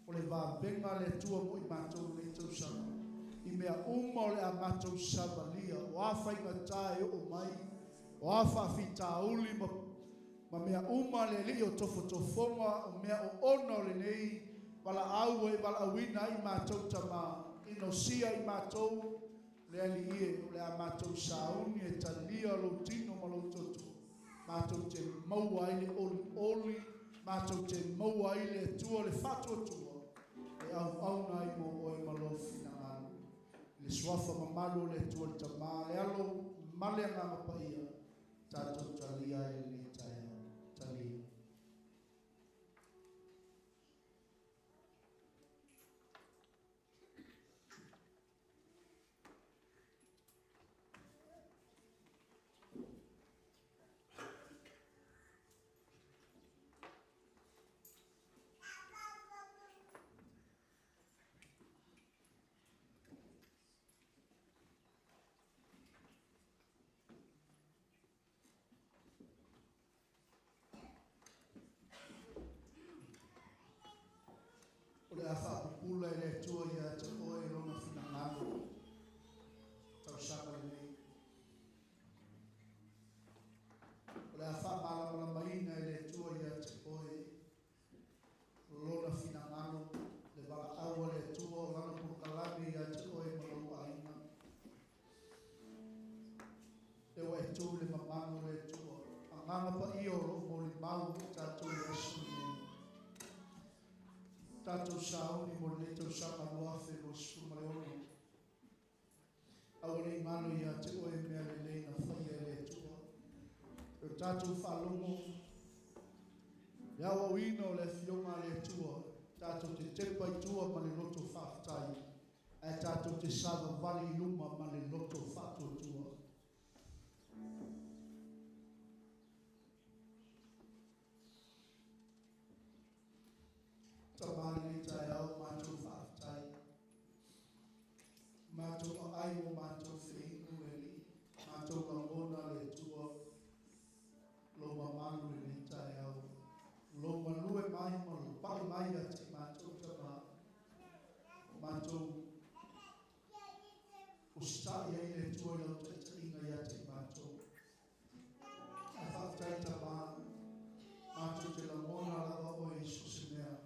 o le vavenga le Atua mo i mātou nei tausaga. I mea uma o le a mātou savalia, o a whaingatā e o mai, o a whaafitauli ma mea uma le lii o tofotofonga, o mea o ona o lenei, wala au e wala auina i mātou tamā, inosia i mātou, le ali ie, o le a mātou sauni e talia lou tino ma lou toto. Mātou te maua ai le oli oli, mātou te maua ai le Atua le whaatuatua, e au au nai mo oe ma lou finagalo. Le suafa mamalu o le Atua le tamā, le alo male anganga paia, tātou talia ai lenei taeao. Talia. a whaapupula e le Atua ia te oe lona finagalo tausaga lenei. O le a faamalamalamaina e le Atua ia te oe lona finagalo, le valaau a le Atua o lana polokalame ia te oe ma lou aiga. Le ua e tu i le mamanu o le Atua, agaga paia o loo molimau i tatou i aso nei. Tatou sauni mo lenei tausaga 2026. Aua ne i galo ia te oe mea lelei na faia e le Atua. O tatou faalogo le auauina o le afioga a le Atua, tatou te tepa i tua ma le loto faafetai, ae tatou te savavali i luma ma le loto faatuatua. Tama lenei taeao matou faafetai. Matou aai o matou feinu le Alii, matou lagona le Atua lo mamalu lenei taeao. Lo malue mai ma lo pai mai ia te matou tama. O matou usitai ai le Atua i lau taitaiga ia te matou. Ae faafetai tama, matou te lagona lava oe i so o se mea.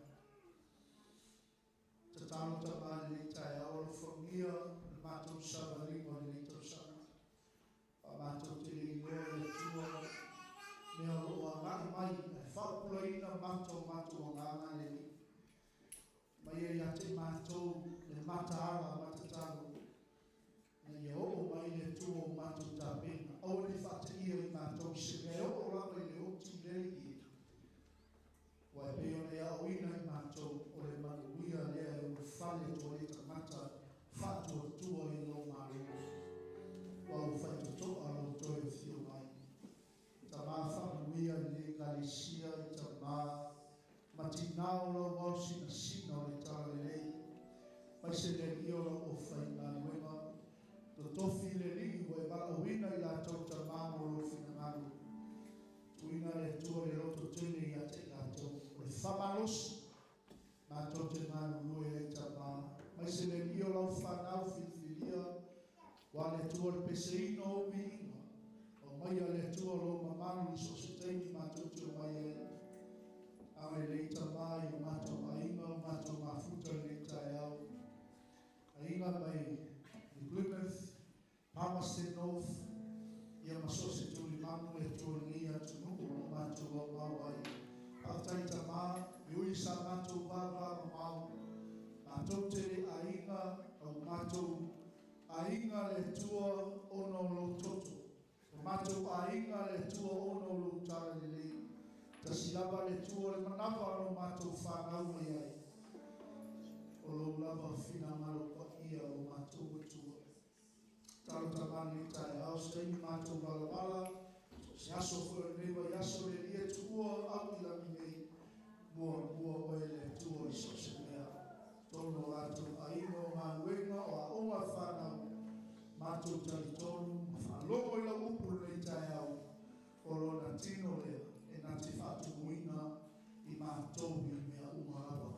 Tatalo tama lenei taeao, alofagia le matou savaliga o lenei tausaga. Fa matou te le iloa le Atua mea o loo agai mai, ae faapupulaina matou matou agaga le Alii. Mai ia ia te matou le mataala matatalo, ina ia oo mai le Atua o matou tapena. Aua ne i faateia i matou i se mea e oo lava i le oti le Alii. Ua e pei ona e aoina i matou o le manuia lea e ulufale atu ai le tagata faatuatua i lou Malo. Ua ua faitotoa lou toe afio mai. Tama faamanuia lenei Ekalesia i tama ma tinā o lau ao sinasina o le Talalelei, mai se le Alii o lau aufaigaluega, totofi le Alii ua e valaauina i latou tama mo lou finagalo. Tuuina le Atua le loto tele ia te i latou, o le faamalosi matou te galulue ai tama, mai se le Alii o lau fanau filifilia, ua le Atua le peseina o ou viiga. Aumaia le Atua lou mamalu i so o se taimi matou te omai ai. Agalelei tama i o matou aiga, o matou mafuta lenei taeao. Aiga mai New Plymouth, Palmerston North, ia ma so o se tulimanu le Atua o lenei atunuu o lo matou aumau ai. Faafetai tama, e ui i sa matou vavamamao, matou te le aiga, au matou aiga le Atua ona o lou toto. O matou aiga le Atua ona o lou talalelei. Tasi lava le Atua le manava o lo matou fanau mai ai. O lou lava finagalo paia o matou Atua. Talo tama lenei taeao, se taimi matou valavala, se aso foi o lenei vaiaso le Alii e tuua au i lagi nei, muamua oe le Atua i so o se mea. Tonu o latou aiga, o galuega, o aoga fanau, matou talitonu ma faalogo i lau upu lenei taeao, o lona tino lea e na te faatumuina i matou i mea uma lava.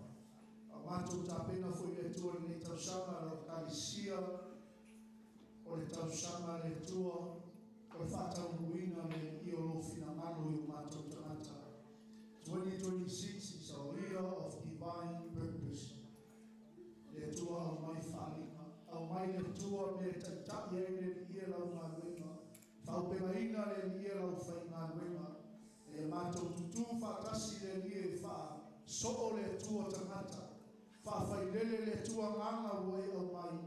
A matou tapena foi le Atua lenei tausaga lau Ekalesia, o le tausaga le Atua o le faataunuuina le Alii o lou finagalo i o matou tagata. 2026 is our year of divine purpose. Le Atua aumai faaliga, aumai le Atua mea e taitai ai le Alii e lau galuega, faaupegaina le Alii e lau faigaluega, e matou tutū faatasi le Alii e faasoo le Atua tagata, faafailele le Atua agaga ua e aumai,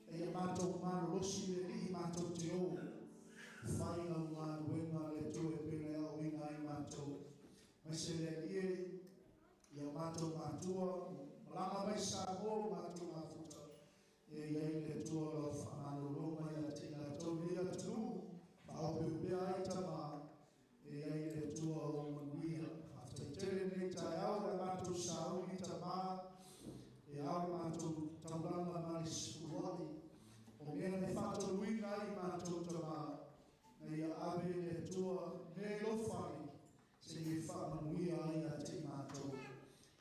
e ia matou malolosi le Alii matou te o. Fai lau galuega le Atua e pei ona e aoina ai matou. Mai se le Alii e ia matou matua, malaga mai Samoa o matou mafuta, e iai le Atua lau faamalologa ia te i latou nei atunuu, faaopeopea ai tama, e iai le Atua o manuia. Faafetai tele lenei taeao le matou sauni tama, e ao le matou taulaga ma le sefuluai, o mea na e faatoluina ai matou tama, na ia ave le Atua mea i lou fale, se i e faamanuia ai ia te i matou.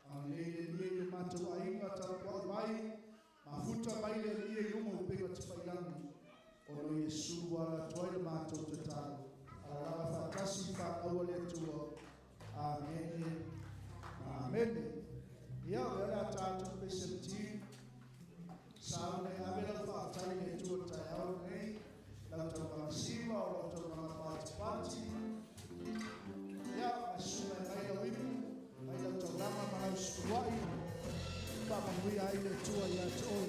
Agalelei le Alii i o matou aiga Amene. Amene. Ia o le a tātou pe 17. Sa le ave lau whaatai le tua tai au nei. Lau tauranga siwa o lau tauranga pātipāti. Ia, mai suna e mai lau ipu. Mai lau tauranga ma lau sukuai. Whaamanuia ai le tua ia te oe.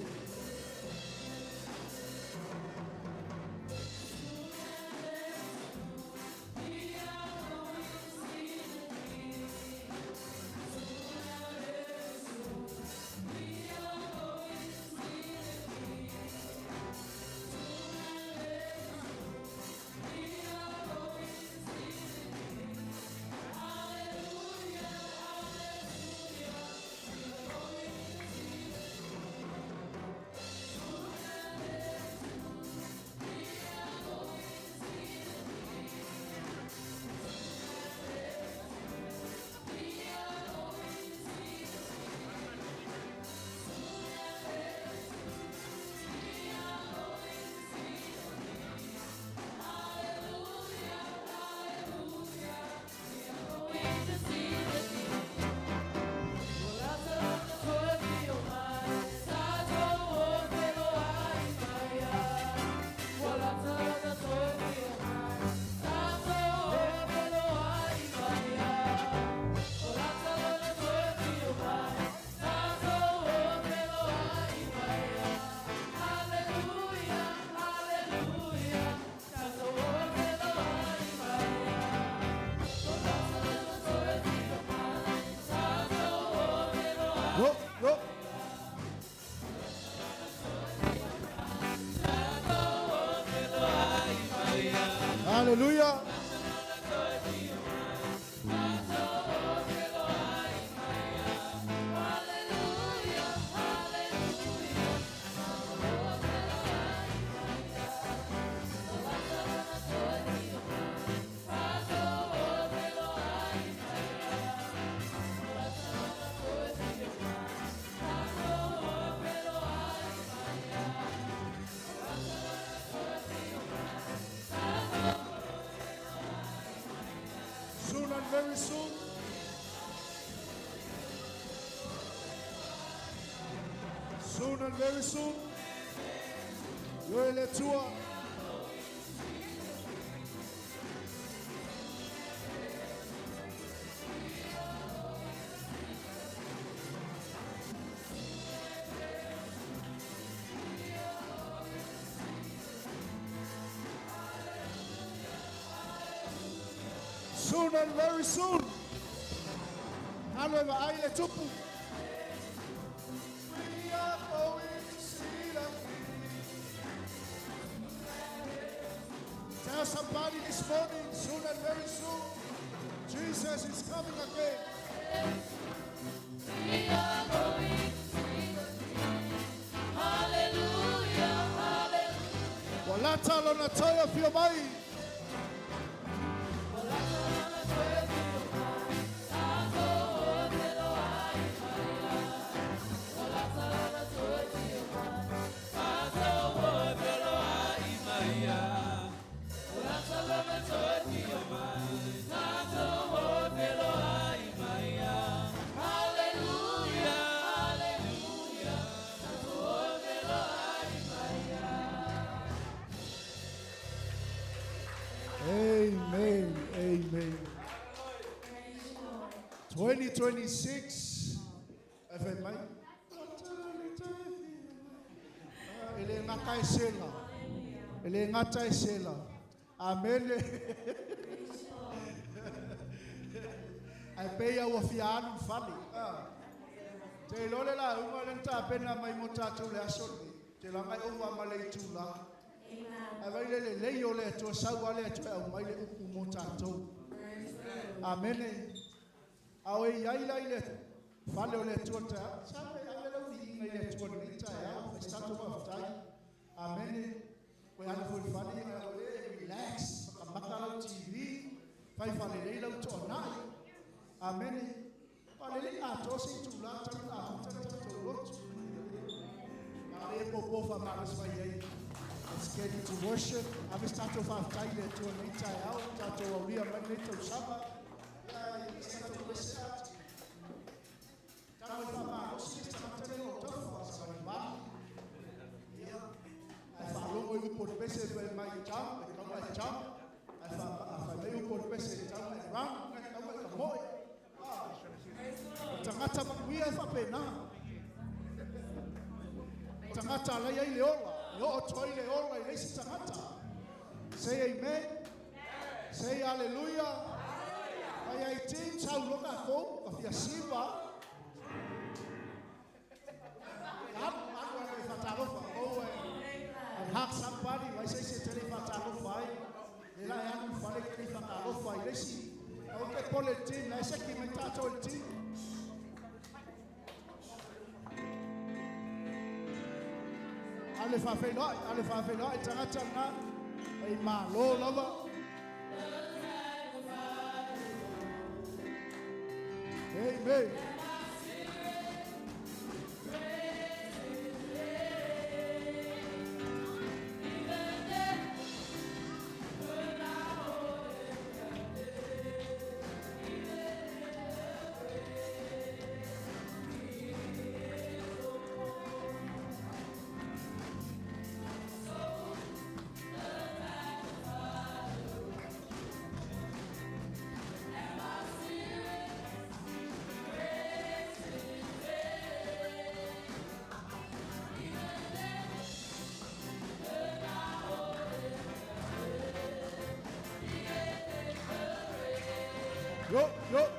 Go, go. Hallelujah. Soon and very soon. Soon and very soon. You're le tua. Soon and very soon. Alo e vaai le tupu. We are going to see the King. Tell somebody this morning, soon and very soon, Jesus is coming again. We are going to see the King. Hallelujah, hallelujah. Ua lata lona toe afio mai. Hallelujah, Amen. Amen. 2026. E fai mai. E le ngata e sela. E le ngata e sela. Amen. Ai pe ia ua fia alu i fale. Ah. Te iloa le lauga lea na tapena mai mo tatou le aso lenei. Te laga e ova ma le itulā. Ae vai le lelei o le Atua sau a le Atua e aumai le upu mo tatou. Amene. A o e iai la i le fale o le Atua i le taeao. Sa ave ave lau viiga i le Atua i lenei taeao. Fai se tatou faafetai. Amene. Koe alu foi i le fale ia o le relax. Makamaka lau TV. Fai faalelei lau toanai. Amene. Faalelei atoa se itulā talu ona amata le tatou lotu. A le popo faamalosi mai ai. Let's get into worship. Ave se tatou faafetai i le Atua i lenei taeao. Tatou aulia mai lenei tausaga. Ia, i se tatou la e faapena. Tagata la ia i le ola, e oo atu ai le ola i le isi tagata. Say amen. Say hallelujah. Ai ai team sau lo ka ko ka fia siva. Alu alu alu e fatalofa. Oh, and hug somebody. Vai se se tele fatalofa ai. Le la e alu fale ke le fatalofa i le isi. O ke pole team, la se ki me tatou le team. Ale faafeiloai, ale faafeiloai tagata lena. Ai malo lava. Amen. Yo, yo.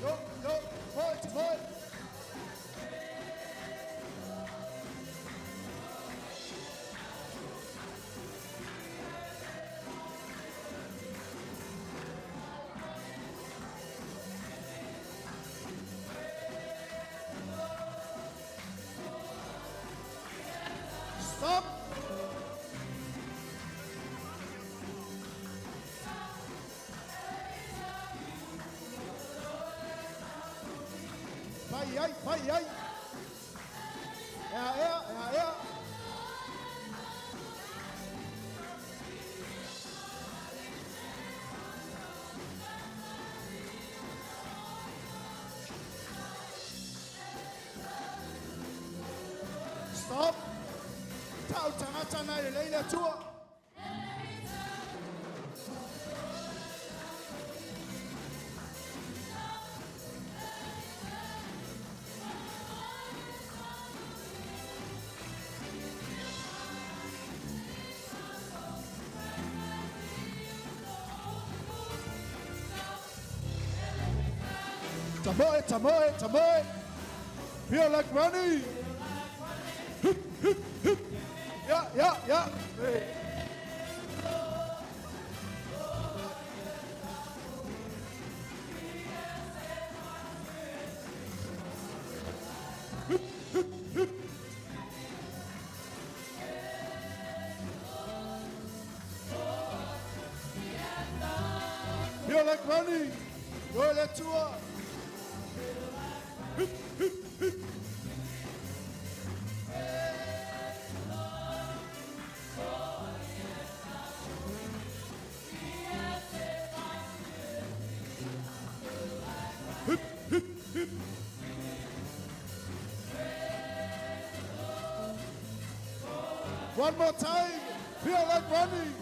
Yo, yo, voit, voit. Stop. Vai ai, vai ai. Ea, ea, ea, ea. Stop. Tau tagata na le leila tua. Tamoe, tamoe, tamoe. Feel like running. Hup, hup, hup. Yeah, yeah, yeah. Hey. Hup, hup, hup. Feel like running. Go let tour. Hup, hup, hup. Hup, hup, hup. One more time. Feel like running.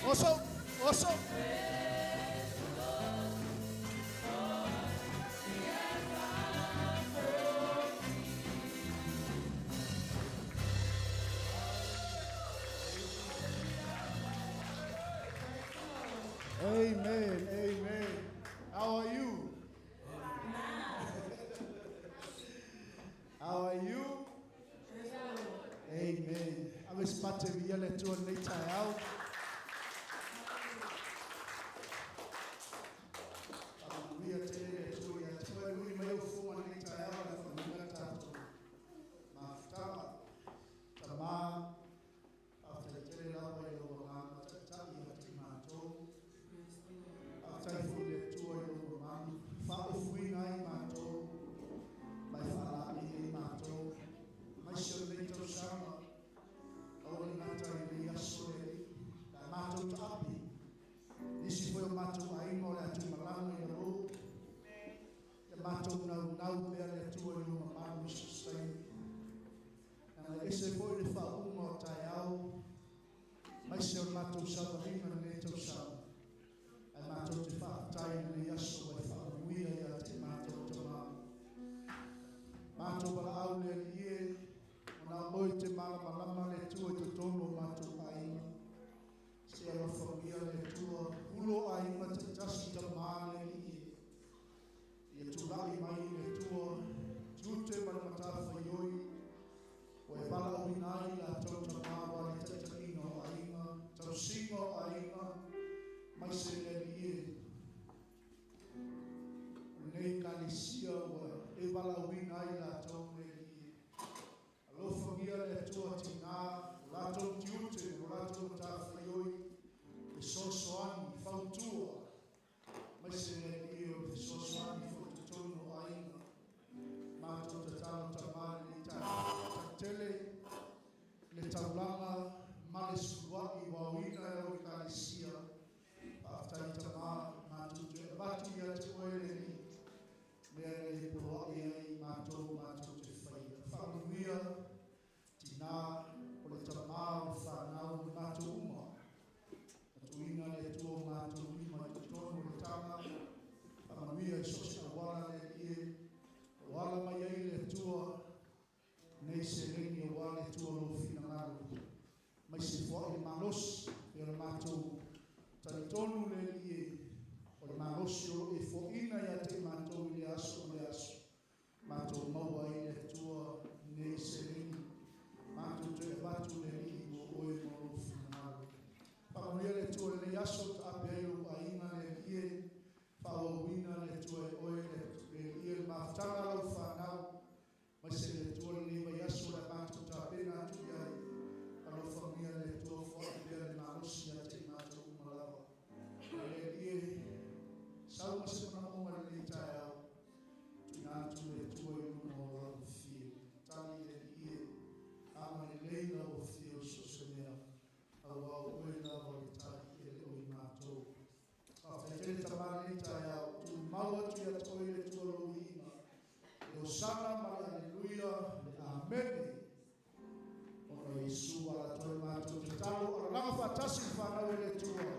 Also, also. Amen. Amen. How are you? How are you? Amen. Ave spate via le tua nei taeao. Hallelujah tele le tua ia tua nui mai au funga nei taeao le whanunga tātou. Mafutaga, tamā, aftai tele lava i lau ngā taitai ia te mātou. Aftai fui le tua i lau manu, whaofuina ai mātou, mai whaala i nei mātou. Mai se o nei tausaga, au le ngata i nei aso e la mātou taapi. Nisi foi o mātou ainga o le atu malanga i lau. Te mātou nau nau pea le tua i lau mamalu i sustain. Nanga ese foi le whaunga o taeao, mai se o mātou savarina nei tausaga. Ai mātou te whaatai i nei aso ai whaamuia ia te mātou tamā. Mātou wala au le ali e, o nā oi te malamalama le tua i te tonu o mātou ainga. Se alofamia le tua, hulo ainga te tasi tamā le ali e. Ia tūlai mai le tua, tute ma le matawha ioi, o e wala uina ai la tau tamā wa le taitaina o ainga, tausinga o ainga, mai se le ali e. O nei kalesia ua e wala uina ai la tau le ali e. Alofamia le tua tina, o lātou tiute, o lātou matawha ioi, e sosoani, fautua, mai se le ali e o te sosoani faututono o ainga. Mātou tatalo tamā le tele, le taulanga, ma le suluai wauina e o kalesia. Whaatai tamā, mātou te avatu ia te oe le ni, mea le poroai ai mātou mātou te whaia. Whaamanuia, tina, o le tamā o whanau o mātou uma. Atuina le tua mātou lima i te tonu o le tanga. Whaamanuia i sosi awala le ie. O ala mai ai le tua, nei se rengi o wale tua lo whina ngalo. Mai se fua i le malosi, e o le mātou taritonu le ie. O le malosi o e foina ia te mātou i le aso o le aso. Mātou maua i le tua nei se rengi. Mātou te avatu le ii mo oe mo lo whina ngalo. Whaamanuia le tua le aso ta ape ai o ainga le ie. Whaauina le tua e oe le ie le mafutaga lau whanau. Mai se le tua le vai aso le mātou tāpena atu iai. Alofamia le tua fua i pea le malosi a te mātou umalawa. Le ie, sau ma se mana onga le nei taeao. Tuina atu le tua i luna o lau whiu. Tali le ie, ama le leila o whiu so se mea. Au au oe lava le tali e le oi mātou. Whaatai tele tamā le nei taeao. Tu mau atu ia toi le tua lo uiga. Le osana ma le aleluia, le amene. Ona Yesu ala toi mātou te talo, ala langa whaatasi whanau e le tua.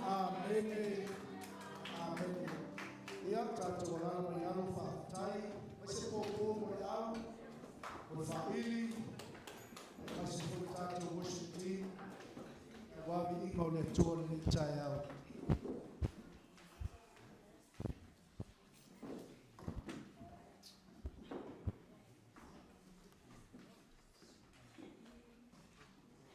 Amene, amene. Ia tātou alala mai alo whaatai, mai se pōpō mo le au, mo le whaili, mai se fo tātou worship team, wawi inga o le tua le nei taeao.